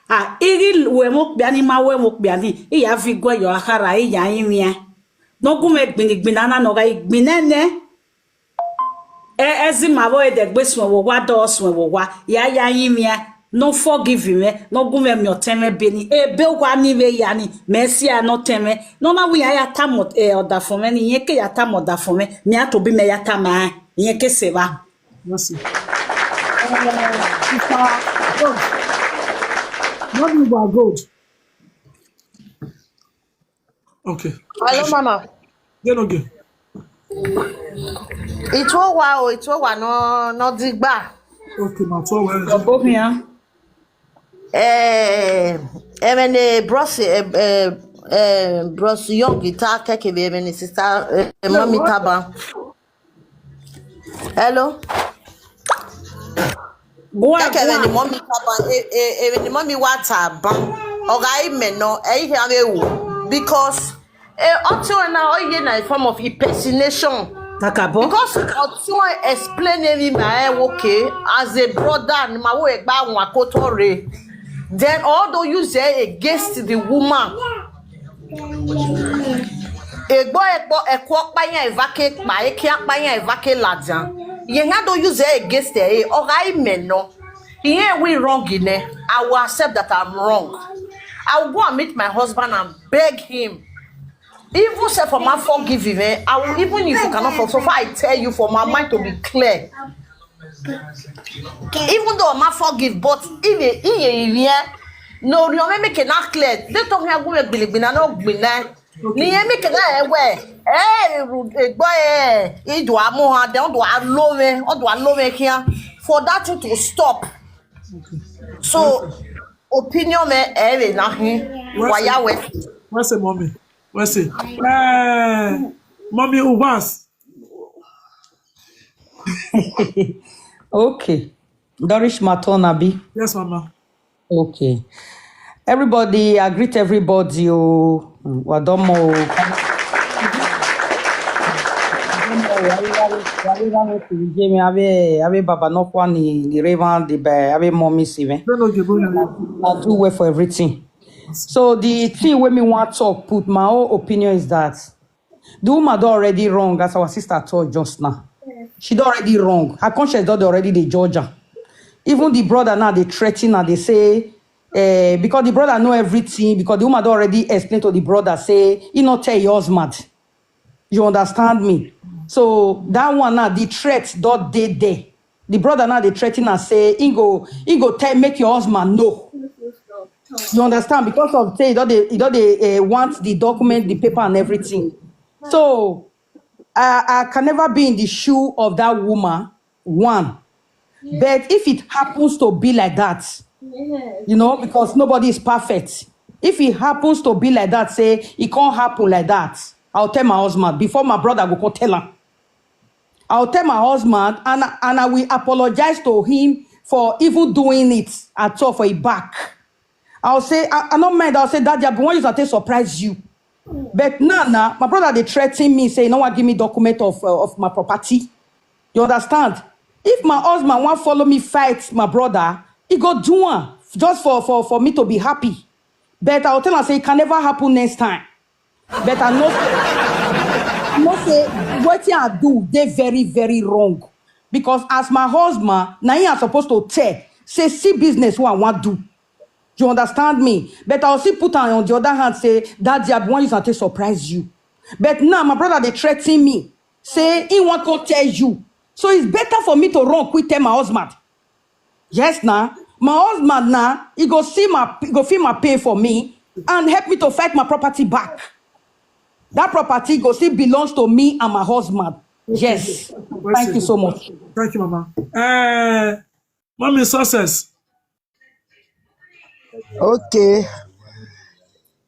Ah, iri we mo kpia ni ma we mo kpia ni. I ya vi gwe yo akhara, i ya yin mi e. No gu me gbin gbin na na no ga gbin ne ne. E ezi ma vo e de gbe sun wo wa do sun wo wa. Ya ya yin mi e. No forgive me. No gu me mi o ten me be ni. E be wa ni ve ya ni. Me si a no ten me. No na wi ya ya ta mo e oda fun me ni yen ke ya ta mo da fun me. Mi a to bi me ya ta ma. Yen ke se va. Mercy. Uh, Sister Gold. Mommy wa gold. Okay. Hello, Mama. Then okay. It's all wow, it's all wow, no, no digba. Okay, ma twelve well. Obo hia. Eh, emene bros, eh, eh, eh, bros young guitar keke be emene sister, eh, mommy taba. Hello. Boa, Keke be ni boa. Mommy taba, eh, eh, eh, ni mommy wata ban. Oga ime no, eh, ihe ame wo. Because eh, until now, oh yeah, na a form of impersonation. Takabo. Because until I explain any my okay, as a brother, ni ma wo egba won akoto re. Then all those you say against the woman. Egbo egbo ekwo pa yan evake pa eke pa yan evake ladan. Ye nga do you say against e oga ime no. He ain't we wrong in there. I will accept that I'm wrong. I will go and meet my husband and beg him. Even say for my forgiving, eh, I will even if you cannot for so far I tell you for my mind to be clear. Even though my forgive, but in a in a year, no, you make it not clear. They talk here go be be na no be na. Ni ye make na e we. Eh, ru- eh, boy, eh, he do amo ha, they do alove, o do alove here. For that thing to stop. So, opinion me, eh, nothing. Why ya we? What's a mommy? What's it? Uh, mommy Uwas. Okay. Dorish Maton Abi. Yes, mama. Okay. Everybody, I greet everybody. Oh, Wadomo. Jimmy, Abe, Abe Baba no kwani ni Revan the Bear, Abe Mommy Siven. Don't know the boy. I do well for everything. So the thing when me want to talk, put my own opinion is that the woman don already wrong as our sister talk just now. She don already wrong. Her conscience don dey already dey judge her. Even the brother now dey threaten her, dey say, eh, because the brother know everything, because the woman don already explain to the brother say he no tell your husband. You understand me? So that one now, the threat don dey there. The brother now dey threaten her say he go he go tell make your husband know. You understand? Because of say you don't dey, you don't dey uh, want the document, the paper, and everything. So I, I can never be in the shoe of that woman. One, but if it happens to be like that, you know, because nobody is perfect. If it happens to be like that, say it can't happen like that, I'll tell my husband before my brother go come tell him. I'll tell my husband and and I will apologize to him for even doing it at all for a back. I'll say I, I don't mind. I'll say, "Daddy, I be one use and take surprise you." But now, now my brother they threaten me, say no one give me document of uh, of my property. You understand? If my husband want follow me fight my brother, he go do one just for for for me to be happy. But I'll tell him say it can never happen next time. But I know I know say what I do they very very wrong, because as my husband now he are supposed to tell say see business what I want do. You understand me? But I'll still put on on the other hand say, "Daddy, I be one use and take surprise you." But now my brother they threaten me, say he want to tell you. So it's better for me to run quick tell my husband. Yes, now my husband now he go see my he go feel my pain for me and help me to fight my property back. That property go still belongs to me and my husband. Yes. Thank you so much. Thank you, Mama. Uh, Mommy Success. Okay.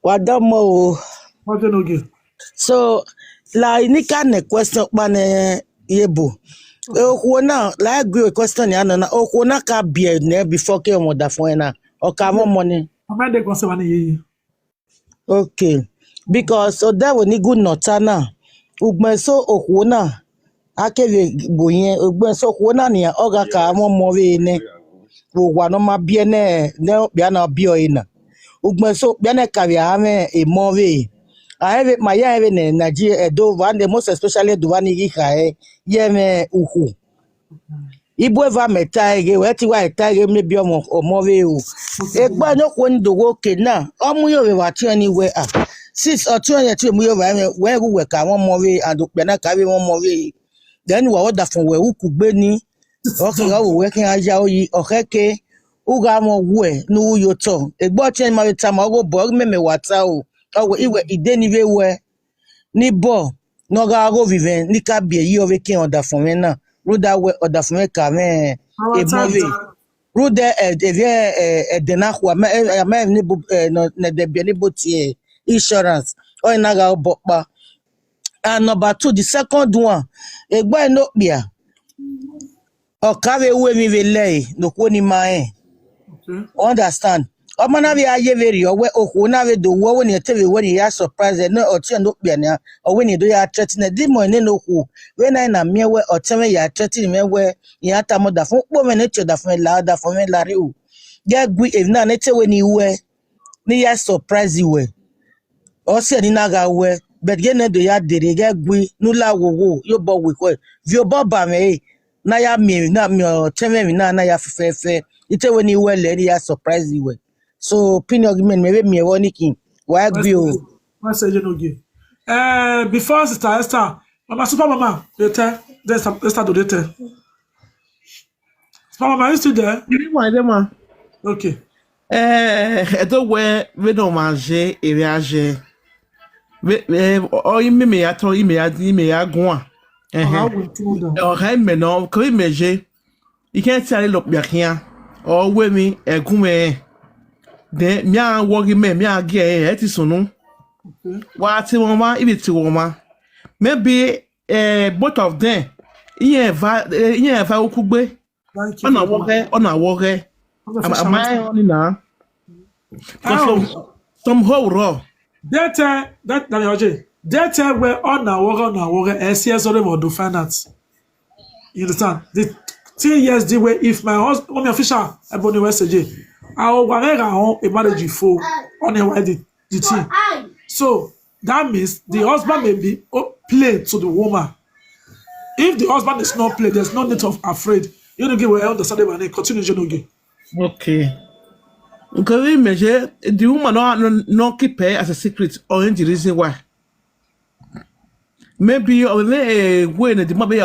Wadamo. What do you know? So, la inika ne question kpane yebo. Okwo na la agree question ya na okwo na ka bie ne before ke mo da fun na. O ka mo money. Amande question wa ni ye. Okay. Because so that when you good not na. Ugme so okwo na. Akeve boyen ugme so okwo na ni o ga ka mo mo ve ne. Wo wa no ma bie ne ne bia na bio ina. Ugbe so bia ne ka bia ame e mo ve. A eve ma ya eve ne Nigeria e do va ne most especially do va ni gi ka e ye me uhu. Ibu eva me ta ege we ti wa ta ege me bi omo omo ve o. Egba no ko ni do wo ke na. Omu yo ve wa ti ani we a. Sis o ti ani ti mu yo va me we gu we ka mo mo ve and pe na ka ve mo mo ve. Then wa oda fun we uku gbe ni. Okay, ga wo we kin aja oyi. Okay ke. U ga mo we nu u yo to. Egbo ti ma we ta ma go bo me me wa ta o. Owe iwe ide ni ve we. Ni bo. No ga go vive ni ka bi yi o ve kin oda fun me na. Ru da we oda fun me ka me. E mo ve. Ru de e de ve e de na kwa me me ni bu no ne de bi ni bu ti insurance. O na ga bo pa. And number two, the second one, egba no kpia. Okave we mi ve le no ko ni ma e. Understand? Omo na ve aye ve ri owe okwo na ve do wo we ni te ve we ni ya surprise no oti no kpia ni o we ni do ya threaten di mo ni no ku we na na mi we oti me ya threaten me we ya ta mo da fun po me ne che da fun la da fun me la ri u. Ge gui e na ne te we ni we ni ya surprise we. Ose ni na ga we but ge ne do ya dere ge gui nu la wo wo yo bo we ko vi o bo ba me na ya mi na mi o te me mi na na ya fe fe ite we ni we le ni ya surprise we. So pin argument me be mi e wo ni kin wa gbi o. Wọ́n ṣe yẹn lóge. Eh, before Sister Esther, Mama Super Mama, they tell, they start, they start to they tell. Super Mama, are you still there? Ema, ema. Okay. Eh, edo we we no manje ere aje. We we o ime me ya to ime ya ime ya gwa. Eh. How we tell them? O ha ime no ko ime je. Ike ti ale lo pia kian. O we mi egun me. Then mi a wo gi me mi a gi e e ti sunu. Wa ti won ma ibi ti won ma. Maybe eh both of them. Iye va eh, iye va okugbe. Thank you. Ona wo ge, ona wo ge. Am am I on now? Because some some whole raw. They tell that that Oje. They tell we on our work on our work. S C S already will do finance. You understand? The three years the way if my husband, Mommy Official, Ebony West J, I will whatever on a marriage for on a wedding, the thing. So that means the husband may be oh, play to the woman. If the husband is not play, there's no need of afraid. You don't give well understanding and continue to again. Okay. Because imagine the woman no no no keep her as a secret or the reason why. Maybe or the way the man be